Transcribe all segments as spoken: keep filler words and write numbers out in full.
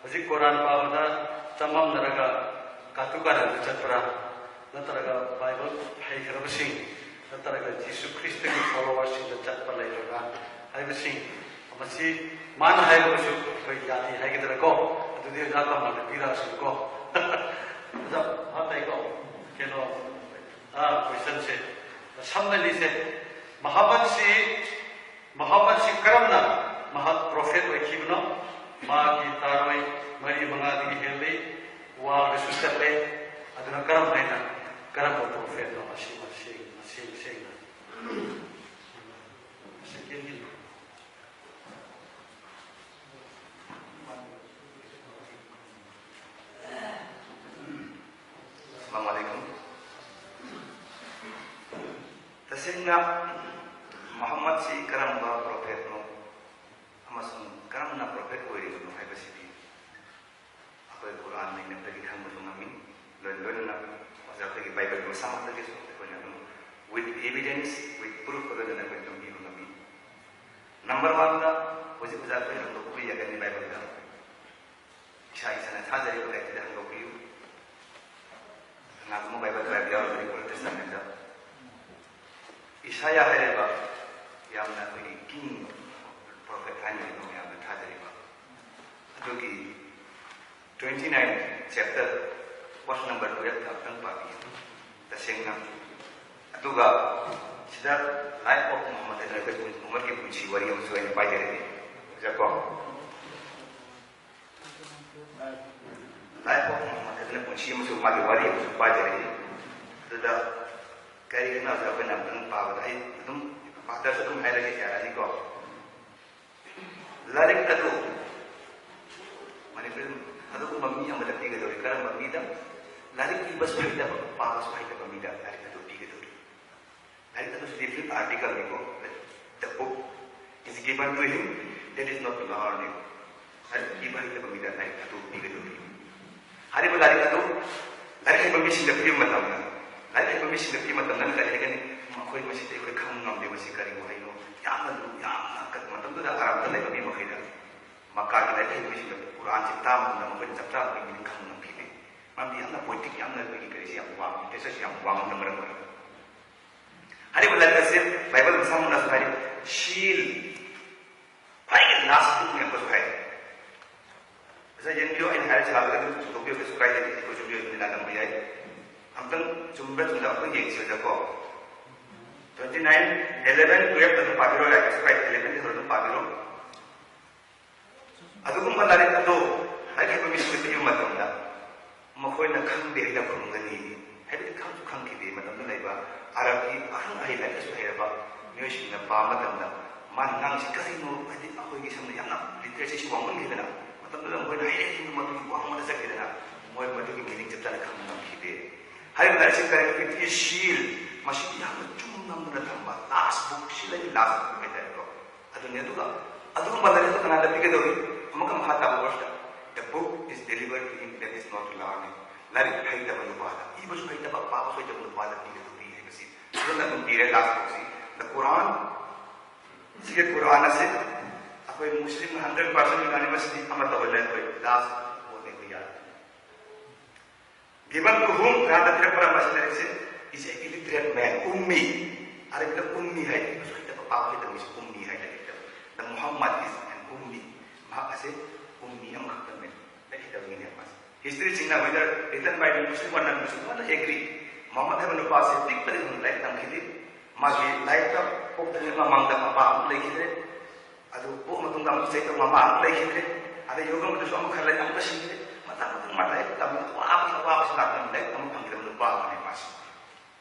ꯍꯧꯖꯤꯛ ꯀꯣꯔꯥꯟ ꯄꯥꯕꯗ ꯆꯃꯝꯅꯔꯒ ꯀꯥꯇꯨ ꯀꯥꯔꯟꯗ ꯆꯠꯄ꯭ꯔꯥ, ꯅꯠꯇ꯭ꯔꯒ ꯕꯥꯏꯕꯜ ꯍꯩꯈ꯭ꯔꯕꯁꯤꯡ, ꯅꯠꯇ꯭ꯔꯒ ꯖꯤꯁꯨ ꯈ꯭ꯔꯤꯁꯇꯒꯤ ꯐꯣꯂꯣꯋꯔꯁꯤꯡꯗ ꯆꯠꯄ ꯂꯩꯕ꯭ꯔꯥ ꯍꯥꯏꯕꯁꯤꯡ, ꯃꯁꯤ ꯃꯥꯅ ꯍꯥꯏꯔꯒꯁꯨ ꯑꯩꯈꯣꯏ ꯌꯥꯗꯦ ꯍꯥꯏꯒꯗ꯭ꯔꯥꯀꯣ? ꯑꯗꯨꯗꯤ ꯑꯣꯖꯥ ꯀꯃꯜꯗ ꯄꯤꯔꯛꯑꯁꯨꯀꯣ꯫ ꯑꯣꯖꯥ, ꯃꯥ ꯇꯥꯏꯀꯣ? ꯀꯩꯅꯣ, ꯑꯥ, ꯀꯣꯏꯁꯟꯁꯦ ꯁꯝꯅꯅꯤꯁꯦ, ꯃꯍꯥꯕꯠꯁꯤ ꯃꯍꯥꯕꯠꯁꯤ ꯀꯔꯝꯅ ꯃꯍꯥꯛ ꯄ꯭ꯔꯣꯐꯦꯠ ꯑꯣꯏꯈꯤꯕꯅꯣ? ꯃꯥꯒꯤ ꯇꯥꯔꯣꯏ ꯃꯔꯤ ꯃꯉꯥꯗꯒꯤ ꯍꯦꯜꯂꯤ, ꯋꯥꯔꯒꯁꯨ ꯆꯠꯂꯦ꯫ ꯑꯗꯨꯅ ꯀꯔꯝ ꯍꯥꯏꯅ, ꯀꯔꯝꯕ ꯄ꯭ꯔꯣꯐꯦꯠꯅꯣ? ꯑꯁꯤ ꯃꯁꯤ ꯃꯁꯤ ꯁꯦꯡꯅ ꯁꯦꯀꯦꯟꯒꯤ ꯑꯁꯂꯥꯃꯨ ꯑꯂꯥꯏꯀꯨꯝ꯫ ꯇꯁꯦꯡꯅ ꯃꯨꯍꯝꯃꯗꯁꯤ ꯀꯔꯝꯕ ꯄ꯭ꯔꯣꯐꯦꯠꯅꯣ ꯑꯃꯁꯨꯡ ꯀꯔꯝꯅ ꯄ꯭ꯔꯣꯐꯦꯠ ꯑꯣꯏꯔꯤꯕꯅꯣ ꯍꯥꯏꯕꯁꯤꯗꯤ ꯑꯩꯈꯣꯏ ꯀꯨꯔꯥꯟ ꯅꯩꯅꯕꯗꯒꯤ ꯈꯪꯕꯁꯨ ꯉꯝꯃꯤ꯫ ꯂꯣꯏ ꯂꯣꯏꯅꯅ ꯑꯣꯖꯥ ꯑꯩꯈꯣꯏꯒꯤ ꯕꯥꯏꯕꯜ ꯃꯁꯥꯃꯛꯇꯒꯤꯁꯨ ꯑꯩꯈꯣꯏꯅ ꯑꯗꯨꯝ with evidence, with proof ꯂꯣꯏꯅꯅ ꯑꯩꯈꯣꯏ ꯑꯗꯨꯝ ꯄꯤꯕ ꯉꯝꯃꯤ꯫ ꯅꯝꯕꯔ ꯋꯥꯟꯗ ꯍꯧꯖꯤꯛ ꯑꯣꯖꯥ ꯑꯩꯈꯣꯏ ꯍꯪꯗꯣꯛꯄ ꯌꯥꯒꯅꯤ ꯕꯥꯏꯕꯜꯗ꯫ ꯏꯁꯥ ꯏꯁꯥꯅ ꯊꯥꯖꯔꯤꯕ ꯂꯥꯏꯔꯤꯛꯇꯨꯗ ꯍꯪꯗꯣꯛꯄꯤꯌꯨ꯫ ꯀꯅꯥꯒꯨꯝꯕ ꯕꯥꯏꯕꯜ ꯄꯥꯏꯕ ꯌꯥꯎꯔꯒꯗꯤ ꯑꯣꯜ ꯇꯦꯁꯇꯥꯃꯦꯟꯗ ꯏꯁꯥꯌꯥ ꯍꯥꯏꯔꯤꯕ ꯌꯥꯝꯅ ꯑꯩꯈꯣꯏꯒꯤ ꯀꯤꯡ ꯄ꯭ꯔꯣꯐꯦꯠ ꯍꯥꯏꯅꯔꯤꯕ ꯃꯌꯥꯝꯅ ꯊꯥꯖꯔꯤꯕ ꯑꯗꯨꯒꯤ twenty nine chapter verse number twelve ꯑꯝꯇꯪ ꯄꯥꯕꯤꯌꯨ ꯇꯁꯦꯡꯅ꯫ ꯑꯗꯨꯒ ꯁꯤꯗ life of Muhammad ꯍꯥꯏꯗꯅ ꯑꯩꯈꯣꯏ ꯎꯃꯔꯒꯤ ꯄꯨꯟꯁꯤ ꯋꯥꯔꯤ ꯑꯃꯁꯨ ꯑꯩꯅ ꯄꯥꯏꯖꯔꯛꯏ꯫ ꯁꯤꯗꯀꯣ life of Muhammad ꯍꯥꯏꯗꯅ ꯄꯨꯟꯁꯤ ꯑꯃꯁꯨ ꯃꯥꯒꯤ ꯋꯥꯔꯤ ꯑꯃꯁꯨ ꯄꯥꯏꯖꯔꯛꯏ꯫ ꯑꯗꯨꯗ ꯀꯔꯤꯒꯤꯅꯣ ꯍꯥꯏꯕꯗ ꯑꯩꯈꯣꯏꯅ ꯑꯗꯨꯝ ꯄꯥꯕꯗ ꯑꯩ ꯑꯗꯨꯝ ꯄꯥꯁꯇꯔꯁꯨ ꯑꯗꯨꯝ ꯍꯥꯏꯔꯒꯦ ꯌꯥꯔꯅꯤꯀꯣ꯫ ꯂꯥꯏꯔꯤꯛ ꯑꯗꯨ ꯃꯅꯤꯄꯨꯔꯤ ꯑꯗꯨꯒꯨꯝꯕ ꯃꯤ ꯑꯃꯗ ꯄꯤꯒꯗꯧꯔꯤ꯫ ꯀꯔꯝꯕ ꯃꯤꯗ? ꯂꯥꯏꯔꯤꯛ ꯏꯕꯁꯨ ꯍꯩꯇꯕ, ꯄꯥꯕꯁꯨ ꯍꯩꯇꯕ ꯃꯤꯗ ꯂꯥꯏꯔꯤꯛ ꯑꯗꯨ ꯄꯤꯒꯗꯧꯔꯤ꯫ ꯂꯥꯏꯔꯤꯛ ꯑꯗꯨꯁꯨ different article ꯅꯤꯀꯣ꯫ The book is given to him that is not learned. ꯂꯥꯏꯔꯤꯛ ꯏꯕ ꯍꯩꯇꯕ ꯃꯤꯗ ꯂꯥꯏꯔꯤꯛ ꯑꯗꯨ ꯄꯤꯒꯗꯧꯔꯤ꯫ ꯍꯥꯏꯔꯤꯕ ꯂꯥꯏꯔꯤꯛ ꯑꯗꯨ ꯂꯥꯏꯔꯤꯛ ꯍꯩꯕ ꯃꯤꯁꯤꯡꯗ ꯄꯤꯕ ꯃꯇꯝꯗ, ꯂꯥꯏꯔꯤꯛ ꯍꯩꯕ ꯃꯤꯁꯤꯡꯗ ꯄꯤꯕ ꯃꯇꯝꯗ ꯀꯔꯤ ꯍꯥꯏꯒꯅꯤ? ꯃꯈꯣꯏ ꯃꯁꯤꯗꯤ ꯑꯩꯈꯣꯏ ꯈꯪꯕ ꯉꯝꯗꯦ, ꯃꯁꯤ ꯀꯔꯤ ꯋꯥꯍꯩꯅꯣ? ꯌꯥꯝꯅ ꯂꯨ-, ꯌꯥꯝꯅ ꯀ-, ꯃꯇꯝꯗꯨꯗ ꯑꯔꯥꯞꯄꯗ ꯂꯩꯕ ꯃꯤ ꯃꯈꯩꯗ ꯃꯀꯥꯒꯤ ꯂꯥꯏꯔꯤꯛ ꯍꯩꯕ ꯃꯤꯁꯤꯡꯅ ꯀꯨꯔꯥꯟꯁꯤ ꯇꯥꯕ ꯃꯇꯝꯗ ꯃꯈꯣꯏꯅ ꯆꯞ ꯆꯥꯕ ꯃꯤꯅꯤꯡ ꯈꯪꯕ ꯉꯝꯈꯤꯗꯦ꯫ ꯃꯔꯝꯗꯤ ꯌꯥꯝꯅ ꯄꯣꯏꯇꯤꯛ, ꯌꯥꯝꯅ ꯑꯩꯈꯣꯏꯒꯤ ꯀꯔꯤꯁꯤ ꯌꯥꯝ ꯋꯥꯡꯕ, ꯂꯤꯇꯔꯦꯆꯔꯁꯤ ꯌꯥꯝ ꯋꯥꯡꯕꯅ ꯃꯔꯝ ꯑꯣꯏꯔꯒ꯫ ꯍꯥꯏꯔꯤꯕ ꯂꯥꯏꯔꯤꯛ ꯑꯁꯤ ꯕꯥꯏꯕꯜ ꯃꯁꯥꯃꯛꯅꯁꯨ ꯍꯥꯏꯔꯤ, ꯁꯤꯜ, ꯈ꯭ꯋꯥꯏꯗꯒꯤ ꯂꯥꯁ ꯕꯨꯛꯅꯤ ꯑꯃꯁꯨ ꯍꯥꯏꯔꯤ꯫ ꯉꯁꯥꯏ ꯌꯦꯡꯕꯤꯌꯨ, ꯑꯩꯅ ꯍꯥꯏꯔꯤꯁꯤ ꯂꯥꯜꯂꯒꯗꯤ ꯆꯨꯝꯊꯣꯛꯄꯤꯌꯨ, ꯀꯩꯁꯨ ꯀꯥꯏꯗꯦ, ꯑꯩꯈꯣꯏ ꯆꯨꯝꯕꯤꯌꯨ ꯑꯗꯨꯝ ꯂꯥꯜꯂꯝꯕ ꯌꯥꯏ꯫ ꯑꯝꯇꯪ ꯆꯨꯝꯕ꯭ꯔꯥ ꯆꯨꯝꯗꯕ꯭ꯔꯥ ꯑꯝꯇꯪ ꯌꯦꯡꯁꯤꯗꯀꯣ꯫ Twenty nine, eleven, twelve ꯑꯗꯨꯝ ꯄꯥꯕꯤꯔꯣ, ꯌꯥꯏ, ꯀꯩꯁꯨ ꯀꯥꯏꯗꯦ, eleven ꯗꯤ ꯍꯧꯔ ꯑꯗꯨꯝ ꯄꯥꯕꯤꯔꯣ꯫ ꯑꯗꯨꯒꯨꯝꯕ ꯂꯥꯏꯔꯤꯛ ꯑꯗꯨ ꯍꯥꯏꯔꯤꯕ ꯃꯤꯁꯤꯡꯗ ꯄꯤꯕ ꯃꯇꯝꯗ ꯃꯈꯣꯏꯅ ꯈꯪꯗꯦ ꯍꯥꯏꯅ ꯈꯨꯝꯒꯅꯤ꯫ ꯍꯥꯏꯕꯗꯤ ꯈꯪꯁꯨ ꯈꯪꯈꯤꯗꯦ꯫ ꯃꯇꯝꯗꯨꯗ ꯂꯩꯕ ꯑꯔꯕꯀꯤ ꯑꯈꯪ ꯑꯍꯩ, ꯂꯥꯏꯔꯤꯛ ꯂꯥꯏꯁꯨ ꯍꯩꯔꯕ ꯃꯤꯑꯣꯏꯁꯤꯡꯅ ꯄꯥꯕ ꯃꯇꯝꯗ ꯃꯥꯅ ꯉꯥꯡꯉꯤꯁꯤ ꯀꯔꯤꯅꯣ? ꯍꯥꯏꯗꯤ ꯑꯩꯈꯣꯏꯒꯤ ꯁꯝꯅ ꯌꯥꯝꯅ ꯂꯤꯇꯔꯦꯆꯔꯁꯤ ꯋꯥꯡꯃꯟꯈꯤꯗꯅ ꯃꯇꯝꯗꯨꯗ ꯃꯈꯣꯏꯅ ꯍꯩꯔꯦ ꯍꯥꯏꯅ ꯃꯗꯨꯒꯤ ꯋꯥꯡꯃꯗ ꯆꯠꯈꯤꯗꯅ ꯃꯣꯏ ꯃꯗꯨꯒꯤ ꯃꯤꯅꯤꯡ ꯆꯞ ꯆꯥꯅ ꯈꯪꯕ ꯉꯝꯈꯤꯗꯦ꯫ ꯍꯥꯏꯔꯤꯕ ꯂꯥꯏꯔꯤꯛꯁꯤ ꯀꯔꯤꯅꯣ? ꯁꯤꯜ, ꯃꯁꯤꯗꯤ ꯌꯥꯝꯅ ꯆꯨꯝ ꯅꯝꯗꯨꯅ ꯊꯝꯕ ꯂꯥꯁ ꯕꯨꯛ, ꯁꯤꯜ ꯍꯥꯏꯗꯤ ꯂꯥꯁ ꯕꯨꯛ ꯍꯥꯏꯇꯥꯔꯦꯀꯣ꯫ ꯑꯗꯨꯅꯤ꯫ ꯑꯗꯨꯒ ꯑꯗꯨꯒꯨꯝꯕ ꯂꯥꯏꯔꯤꯛ ꯑꯗꯨ ꯀꯅꯥꯗ ꯄꯤꯒꯗꯧꯔꯤ? ꯑꯃꯨꯛꯀ ꯃꯈꯥ ꯇꯥꯕ verse ꯇ, "The book is delivered to him that is not learned." ꯂꯥꯏꯔꯤꯛ ꯍꯩꯇꯕ ꯅꯨꯄꯥꯗ, ꯏꯕꯁꯨ ꯍꯩꯇꯕ, ꯄꯥꯕꯁꯨ ꯍꯩꯇꯕ ꯅꯨꯄꯥꯗ ꯄꯤꯒꯗꯧꯔꯤ ꯍꯥꯏꯕꯁꯤ ꯐꯖꯅ ꯑꯗꯨꯝ ꯄꯤꯔꯦ ꯂꯥꯁ ꯕꯨꯛꯁꯤ꯫ The Quran, ꯁꯤꯒꯤ ꯀꯨꯔꯥꯟ ꯑꯁꯤ ꯑꯩꯈꯣꯏ ꯃꯨꯁꯂꯤꯝ hundred percent unanimously ꯑꯃ ꯇꯧꯍꯜꯂꯦ ꯑꯩꯈꯣꯏ ꯂꯥꯁ ꯕꯨꯛ ꯑꯩꯈꯣꯏ ꯌꯥꯔꯦ꯫ Given to whom? ꯀꯅꯥꯗ ꯄꯤꯔꯛꯄ꯭ꯔꯥ ꯃꯁꯤ ꯂꯥꯏꯔꯤꯛꯁꯦ? Is a illiterate man, ꯎꯝꯃꯤ꯫ ꯑꯔꯕꯤꯗ ꯎꯝꯃꯤ ꯍꯥꯏ, ꯏꯕꯁꯨ ꯍꯩꯇꯕ, ꯄꯥꯕ ꯍꯩꯇꯕ ꯃꯤꯁꯦ ꯎꯝꯃꯤ ꯍꯥꯏ ꯂꯥꯏꯔꯤꯛꯇ꯫ The Muhammad is an ꯎꯝꯃꯤ꯫ ꯃꯍꯥꯛ ꯑꯁꯦ ꯎꯝꯃꯤ ꯑꯃꯈꯛꯇꯅꯦ, ꯂꯥꯏꯔꯤꯛ ꯍꯩꯇꯕ ꯃꯤꯅꯦ ꯃꯥꯁꯦ꯫ History ꯁꯤꯡꯅ whether written by the Muslim or non-Muslim, ꯂꯣꯏꯅ agree꯫ ꯃꯨꯍꯝꯃꯗ ꯍꯥꯏꯕ ꯅꯨꯄꯥꯁꯦ ꯄꯤꯛꯄꯗꯒꯤ ꯍꯧꯅ ꯂꯥꯏꯔꯤꯛ ꯇꯝꯈꯤꯗꯦ꯫ ꯃꯥꯒꯤ ꯂꯥꯏꯔꯤꯛ ꯇꯝ ꯄꯣꯛꯇ꯭ꯔꯤꯉꯩ ꯃꯃꯥꯡꯗ ꯃꯄꯥ ꯑꯃ ꯂꯩꯈꯤꯗ꯭ꯔꯦ꯫ ꯑꯗꯨ ꯄꯣꯛ ꯃꯇꯨꯡꯗ ꯑꯃꯨꯛ ꯆꯍꯤ ꯇꯔꯨꯛ ꯃꯃꯥ ꯑꯃꯨꯛ ꯂꯩꯈꯤꯗ꯭ꯔꯦ꯫ ꯑꯗꯩ ꯌꯣꯒ ꯃꯇꯝꯁꯨ ꯑꯃꯨꯛ ꯈꯔ ꯂꯩ, ꯑꯃꯨꯛꯀ ꯁꯤꯈ꯭ꯔꯦ꯫ ꯃꯊꯪ ꯃꯊꯪ ꯃꯥ ꯂꯥꯏꯔꯤꯛ ꯇꯝꯕꯗ ꯑꯋꯥꯕꯁꯤ, ꯑꯋꯥꯕꯁꯤ ꯂꯥꯛꯇꯅ ꯂꯥꯏꯔꯤꯛ ꯇꯝꯕ ꯐꯪꯈꯤꯗꯕ ꯅꯨꯄꯥ ꯑꯃꯅꯦ ꯃꯥꯁꯤ꯫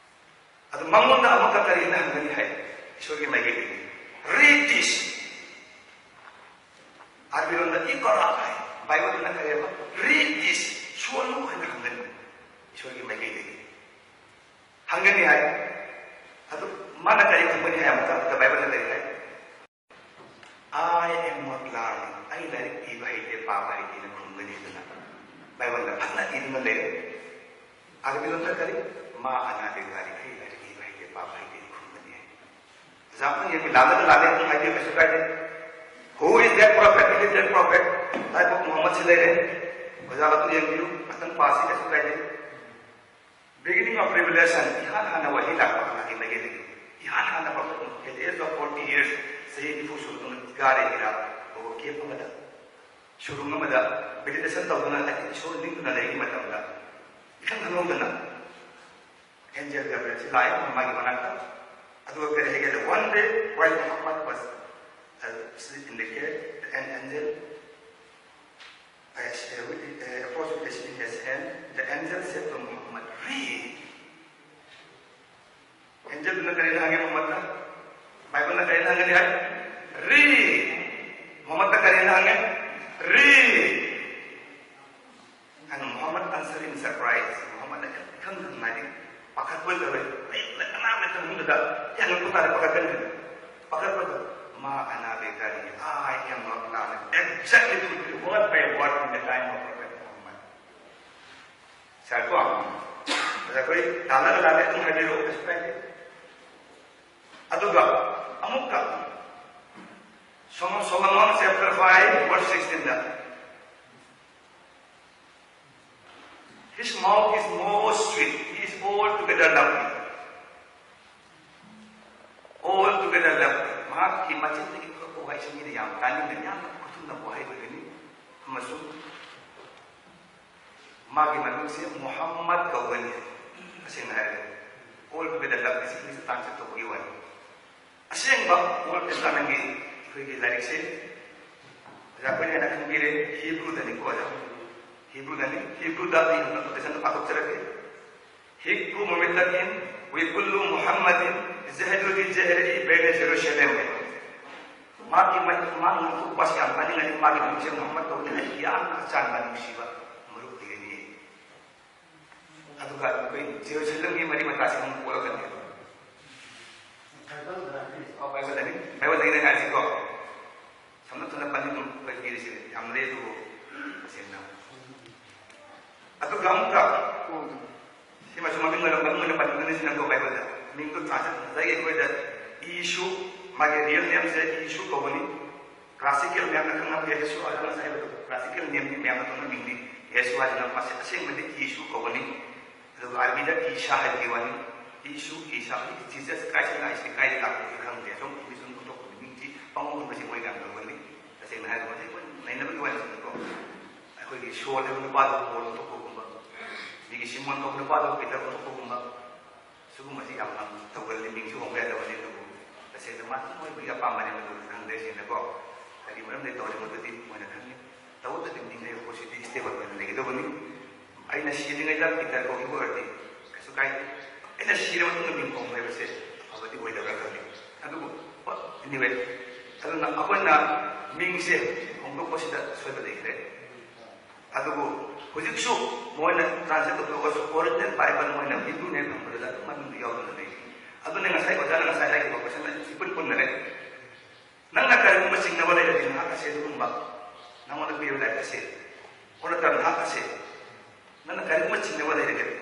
ꯑꯗꯨ ꯃꯉꯣꯟꯗ ꯑꯃꯨꯛꯀ ꯀꯔꯤ ꯍꯥꯏꯅ ꯍꯪꯒꯅꯤ ꯍꯥꯏ? ꯏꯁꯣꯔꯒꯤ ꯃꯥꯏꯀꯩꯗꯒꯤ, "Read this." ꯑꯔꯕꯤ ꯂꯣꯟꯗ "ꯏꯀꯔꯥ" ꯍꯥꯏ꯫ ꯕꯥꯏꯕꯜꯗꯅ ꯀꯔꯤ ꯍꯥꯏꯕ? "Read this." ꯁꯣꯜꯂꯨ ꯍꯥꯏꯅ ꯍꯪꯒꯅꯤ ꯏꯁꯣꯔꯒꯤ ꯃꯥꯏꯀꯩꯗꯒꯤ꯫ ꯍꯪꯒꯅꯤ ꯍꯥꯏ꯫ ꯑꯗꯨ ꯃꯥꯅ ꯀꯔꯤ ꯈꯨꯝꯒꯅꯤ ꯍꯥꯏ? ꯑꯃꯨꯛꯀ ꯑꯃꯨꯛꯀ ꯕꯥꯏꯕꯜꯗ ꯀꯔꯤ ꯍꯥꯏ? "I am not learning." ꯑꯩ ꯂꯥꯏꯔꯤꯛ ꯏꯕ ꯍꯩꯇꯦ, ꯄꯥꯕ ꯍꯩꯇꯦꯅ ꯈꯨꯝꯒꯅꯤ꯫ ꯑꯗꯨꯅ ꯕꯥꯏꯕꯜꯗ ꯐꯖꯅ ꯏꯗꯨꯅ ꯂꯩꯔꯦ꯫ ꯑꯔꯕꯤ ꯂꯣꯟꯗ ꯀꯔꯤ? "ꯃꯥ ꯑꯅꯥ ꯗꯤꯒꯥꯔꯤ", ꯑꯩ ꯂꯥꯏꯔꯤꯛ ꯏꯕ ꯍꯩꯇꯦ, ꯄꯥꯕ ꯍꯩꯇꯦꯅ ꯈꯨꯝꯒꯅꯤ ꯍꯥꯏ꯫ ꯑꯣꯖꯥ ꯑꯃꯅ ꯌꯦꯡꯕꯤ ꯂꯥꯜꯂꯒ ꯂꯥꯜꯂꯦ ꯑꯗꯨꯝ ꯍꯥꯏꯕꯤꯌꯨ, ꯀꯩꯁꯨ ꯀꯥꯏꯗꯦ꯫ Who is that prophet? It is Prophet, Life of Muhammad ꯁꯤ ꯂꯩꯔꯦ꯫ ꯑꯣꯖꯥ ꯑꯗꯨ ꯌꯦꯡꯕꯤꯌꯨ, ꯃꯊꯪ ꯄꯥꯁꯤ ꯀꯩꯁꯨ ꯀꯥꯏꯗꯦ꯫ Beginning of Revelation, ꯏꯍꯥꯟ ꯍꯥꯟꯅ ꯋꯥꯍꯤ ꯂꯥꯛꯄ ꯀꯅꯥꯒꯤ ꯃꯥꯏꯀꯩꯗꯒꯤ? ꯏꯍꯥꯟ ꯍꯥꯟꯅ Prophet, at the age of forty years, ꯆꯍꯤ ꯅꯤꯐꯨ ꯁꯨꯕ ꯃꯇꯨꯡꯗ ꯏꯒꯥꯔꯦ ꯍꯤꯔꯥ ꯀꯧꯕ camp ꯑꯃꯗ, ꯁꯨꯔꯨꯡ ꯑꯃꯗ meditation ꯇꯧꯗꯨꯅ, ꯍꯥꯏꯗꯤ ꯏꯁꯣꯔ ꯅꯤꯡꯗꯨꯅ ꯂꯩꯔꯤꯉꯩ ꯃꯇꯝꯗ ꯏꯈꯪ ꯈꯪꯍꯧꯗꯅ angel Gabriel ꯁꯤ ꯂꯥꯛꯑꯦ ꯃꯥꯒꯤ ꯃꯅꯥꯛꯇ꯫ ꯑꯗꯨꯒ ꯀꯔꯤ ꯍꯥꯏꯒꯦꯗ, one day while Muhammad was, uh, sleep in the cave, an angel, uh, with, uh, approached with a stick in his hand. The angel said to Muhammad, "Read." Angelꯗꯨꯅ ꯀꯔꯤꯅ ꯍꯪꯉꯦ ꯃꯨꯍꯝꯃꯗꯇ? ꯕꯥꯏꯕꯜꯅ ꯀꯔꯤꯅ ꯍꯪꯒꯅꯤ ꯍꯥꯏ? "Read." ꯃꯨꯍꯝꯃꯗꯇ ꯀꯔꯤꯅ ꯍꯪꯉꯦ? "Read." And Muhammad answered in surprise. ꯃꯨꯍꯝꯃꯗꯅ ꯏꯈꯪ ꯈꯪꯍꯥꯏꯗꯤ ꯄꯥꯈꯠꯄ ꯇꯧꯋꯦ꯫ ꯂꯩꯇꯅ ꯀꯅꯥꯝ ꯂꯩꯇꯅ ꯃꯅꯨꯡꯗꯨꯗ ꯍꯪꯉꯛꯄ ꯇꯥꯔꯦ, ꯄꯥꯈꯠꯀꯅꯤ꯫ ꯄꯥꯈꯠꯄꯗꯣ, "ما أنا بقارئ." "I am not learned." Exactly, word by word in the time of Prophet Muhammad. ꯁꯥꯔꯀꯣ? ꯑꯗ ꯑꯩꯈꯣꯏ ꯇꯥꯟꯅꯔ ꯂꯥꯜꯂꯦ ꯑꯗꯨꯝ ꯍꯥꯏꯕꯤꯔꯛꯑꯣ, ꯀꯩꯁꯨ ꯀꯥꯏꯗꯦ꯫ ꯑꯗꯨꯒ ꯑꯃꯨꯛꯀ Song of Solomon chapter five verse sixteen the, "His mouth is most sweet, he is altogether lovely." Altogether lovely. ꯃꯍꯥꯛꯀꯤ ꯃꯆꯤꯟꯗꯒꯤ ꯊꯣꯛꯂꯛꯄ ꯋꯥꯍꯩꯁꯤ ꯃꯤꯅ ꯌꯥꯝ ꯇꯥꯅꯤꯡꯅ, ꯌꯥꯝꯅ ꯈꯨꯊꯨꯝꯅꯕ ꯋꯥꯍꯩ ꯑꯣꯏꯒꯅꯤ꯫ ꯑꯃꯁꯨꯡ ꯃꯥꯒꯤ ꯃꯃꯤꯡꯁꯦ ꯃꯨꯍꯝꯃꯗ ꯀꯧꯒꯅꯤ꯫ ꯇꯁꯦꯡꯅ ꯍꯥꯏꯔꯒꯗꯤ, altogether lovely ꯁꯤ ꯏꯪꯂꯤꯁꯇ translate ꯇꯧꯕꯒꯤ ꯋꯥꯅꯤ꯫ ꯑꯁꯦꯡꯕ Old Testamentꯒꯤ ꯑꯩꯈꯣꯏꯒꯤ ꯂꯥꯏꯔꯤꯛꯁꯦ ꯑꯣꯖꯥ ꯑꯩꯈꯣꯏꯅ ꯍꯦꯟꯅ ꯈꯪꯕꯤꯔꯦ, ꯍꯤꯕ꯭ꯔꯨꯗꯅꯤꯀꯣ ꯑꯣꯖꯥ꯫ ꯍꯤꯕ꯭ꯔꯨꯗꯅꯤ꯫ ꯍꯤꯕ꯭ꯔꯨꯗ ꯑꯩ translationꯗ ꯄꯥꯊꯣꯛꯆꯔꯛꯀꯦ꯫ ꯍꯤꯛꯄꯨ ꯃꯨꯃꯤꯇꯥꯀꯤꯟ ꯋꯤꯀꯨꯜꯂꯨ ꯃꯨꯍꯝꯃꯗꯤꯟ ꯖꯍꯗꯨꯗꯤ ꯖꯍꯔꯤ ꯕꯦꯅꯦ ꯖꯦꯔꯨꯁꯂꯦꯝ꯫ ꯃꯥꯒꯤ ꯃꯥꯒꯤ ꯉꯥꯡꯊꯣꯛꯄꯁꯤ ꯌꯥꯝ ꯇꯥꯅꯤꯡꯉꯗꯤ ꯃꯥꯒꯤ ꯃꯤꯡꯁꯦ ꯃꯨꯍꯝꯃꯗ ꯀꯧꯕꯅꯤ꯫ ꯑꯩ ꯌꯥꯝꯅ ꯑꯆꯥꯟꯕ ꯅꯨꯡꯁꯤꯕ ꯃꯔꯨꯞ ꯑꯣꯏꯒꯅꯤ꯫ ꯑꯗꯨꯒ ꯑꯩꯈꯣꯏ ꯖꯦꯔꯨꯁꯂꯦꯝꯒꯤ ꯃꯔꯤ ꯃꯇꯥꯁꯤ ꯑꯃꯨꯛ ꯄꯣꯛꯂꯛꯀꯅꯤ꯫ ꯑꯣ, ꯕꯥꯏꯕꯜꯗꯅꯤ꯫ ꯕꯥꯏꯕꯜꯗꯒꯤꯅꯦ ꯍꯥꯏꯁꯤꯀꯣ꯫ ꯁꯝꯅ ꯊꯝꯅ ꯄꯟꯗꯤ ꯑꯗꯨꯝ ꯑꯩꯈꯣꯏ ꯄꯤꯔꯤꯁꯤ ꯌꯥꯝ ꯂꯩ ꯑꯗꯨꯕꯨ ꯇꯁꯦꯡꯅ꯫ ꯑꯗꯨꯒ ꯑꯃꯨꯛꯀ ꯁꯤꯃꯁꯨ ꯃꯃꯤꯡ ꯑꯣꯏꯅ, ꯃꯃꯤꯡ ꯑꯣꯏꯅ ꯄꯟꯕꯅꯤ ꯁꯤꯅꯀꯣ ꯕꯥꯏꯕꯜꯗ꯫ ꯃꯤꯡꯗꯣ translate ꯉꯁꯥꯏꯒꯤ ꯑꯩꯈꯣꯏꯗ ꯏꯁꯨ, ꯃꯥꯒꯤ real nameꯁꯦ ꯏꯁꯨ ꯀꯧꯕꯅꯤ꯫ ꯀ꯭ꯂꯥꯁꯤꯀꯦꯜ ꯃꯌꯥꯝꯅ ꯈꯪꯅꯕ ꯌꯦꯁꯨ ꯑꯗꯨꯅ ꯉꯁꯥꯏ ꯍꯥꯏꯕꯗꯣ, ꯀ꯭ꯂꯥꯁꯤꯀꯦꯜ ꯅꯦꯝ ꯃꯌꯥꯝꯅ ꯈꯪꯅꯕ ꯃꯤꯡꯅꯤ꯫ ꯌꯦꯁꯨ ꯍꯥꯏꯗꯅ ꯃꯁꯤ ꯑꯁꯦꯡꯕꯗꯤ ꯏꯁꯨ ꯀꯧꯕꯅꯤ꯫ ꯑꯗꯨꯒ ꯑꯥꯔꯕꯤꯗ ꯏꯁꯥ ꯍꯥꯏꯕꯒꯤ ꯋꯥꯅꯤ꯫ ꯏꯁꯨ, ꯏꯁꯥ, ꯖꯤꯖꯁ ꯀ꯭ꯔꯥꯏꯁ ꯍꯥꯏꯁꯤ ꯀꯥꯏꯗ ꯂꯥꯛꯄꯅꯣ ꯈꯪꯗꯦ꯫ ꯁꯨꯝ ꯏꯪꯂꯤꯁ ꯁꯨꯝ ꯑꯣꯟꯊꯣꯛꯄꯅꯤ꯫ ꯃꯤꯡꯁꯤ ꯄꯪꯑꯣꯟ ꯑꯣꯟꯕꯁꯤ ꯃꯣꯏ ꯌꯥꯝ ꯇꯧꯒꯜꯂꯤ꯫ ꯇꯁꯦꯡꯅ ꯍꯥꯏꯔꯒ ꯃꯁꯤ ꯑꯩꯈꯣꯏ ꯅꯩꯅꯕꯒꯤ ꯋꯥꯅꯤ ꯁꯨꯝꯀꯣ꯫ ꯑꯩꯈꯣꯏꯒꯤ ꯁꯣꯜ ꯍꯥꯏꯕ ꯅꯨꯄꯥꯗꯣ ꯄꯣꯜ ꯑꯣꯟꯊꯣꯛꯄꯒꯨꯝꯕ, ꯃꯤꯒꯤ ꯁꯤꯃꯣꯟ ꯀꯧꯕ ꯅꯨꯄꯥꯗꯣ ꯄꯤꯇꯔ ꯑꯣꯟꯊꯣꯛꯄꯒꯨꯝꯕ, ꯁꯤꯒꯨꯝꯕꯁꯤ ꯌꯥꯝꯅ ꯇꯧꯒꯜꯂꯤ꯫ ꯃꯤꯡꯁꯨ ꯍꯣꯡꯕ ꯌꯥꯗꯕꯅꯤ꯫ ꯑꯗꯨꯕꯨ ꯇꯁꯦꯡꯅ ꯃꯥ ꯃꯣꯏ ꯃꯣꯏꯒꯤ ꯑꯄꯥꯝꯕꯅꯤ, ꯃꯗꯨ ꯈꯪꯗꯦ꯫ ꯁꯦꯡꯅꯀꯣ, ꯀꯔꯤ ꯃꯔꯝꯗꯒꯤ ꯇꯧꯔꯤ, ꯃꯗꯨꯗꯤ ꯃꯣꯏꯅ ꯈꯪꯉꯤ꯫ ꯇꯧꯕꯇꯗꯤ ꯃꯤꯡ ꯍꯥꯏꯕ ꯄꯣꯠꯁꯤꯗꯤ ꯁ꯭ꯇꯦꯕꯜ ꯑꯣꯏꯅ ꯂꯩꯒꯗꯧꯕꯅꯤ꯫ ꯑꯩꯅ ꯁꯤꯗ꯭ꯔꯤꯉꯩꯗ ꯄꯤꯇꯔ ꯀꯧꯈꯤꯕ ꯑꯣꯏꯔꯗꯤ ꯀꯩꯁꯨ ꯀꯥꯏꯗꯦ꯫ ꯑꯩꯅ ꯁꯤꯔ ꯃꯇꯨꯡꯗ ꯃꯤꯡ ꯍꯣꯡꯕ ꯍꯥꯏꯕꯁꯦ ꯑꯐꯕꯗꯤ ꯑꯣꯏꯗꯕ꯭ꯔꯥ ꯈꯜꯂꯤ꯫ ꯑꯗꯨꯕꯨ, ꯍꯣꯏ, anyway, ꯑꯗꯨꯅ ꯑꯩꯈꯣꯏꯅ ꯃꯤꯡꯁꯦ ꯍꯣꯡꯗꯣꯛꯄꯁꯤꯗ ꯑꯁꯣꯏꯕ ꯂꯩꯈ꯭ꯔꯦ꯫ ꯑꯗꯨꯕꯨ ꯍꯧꯖꯤꯛꯁꯨ ꯃꯣꯏꯅ ꯇ꯭ꯔꯥꯟꯁꯂꯦꯠ ꯇꯧꯊꯣꯛꯑꯒꯁꯨ ꯑꯣꯔꯤꯖꯤꯅꯦꯜ ꯕꯥꯏꯕꯜ ꯃꯣꯏꯅ ꯍꯤꯟꯗꯨꯅꯦ ꯊꯝꯕꯗꯨꯗ ꯑꯗꯨꯝ ꯃꯅꯨꯡꯗ ꯌꯥꯎꯗꯨꯅ ꯂꯩꯔꯤ꯫ ꯑꯗꯨꯅ ꯉꯁꯥꯏ ꯑꯣꯖꯥꯅ ꯉꯁꯥꯏ ꯍꯥꯏꯈꯤꯕ ꯀꯣꯏꯁꯟ ꯏꯄꯨꯟ ꯄꯨꯟꯅꯔꯦ꯫ ꯅꯪꯅ ꯀꯔꯤꯒꯨꯝꯕ ꯆꯤꯡꯅꯕ ꯂꯩꯔꯗꯤ ꯅꯍꯥꯛ ꯑꯁꯦ ꯑꯗꯨꯒꯨꯝꯕ ꯅꯉꯣꯟꯗ ꯄꯤꯔꯤꯕ ꯂꯥꯏꯔꯤꯛ ꯑꯁꯦ, ꯑꯣꯔꯗꯔ ꯅꯍꯥꯛ ꯑꯁꯦ, ꯅꯪꯅ ꯀꯔꯤꯒꯨꯝꯕ ꯆꯤꯡꯅꯕ ꯂꯩꯔꯒꯗꯤ,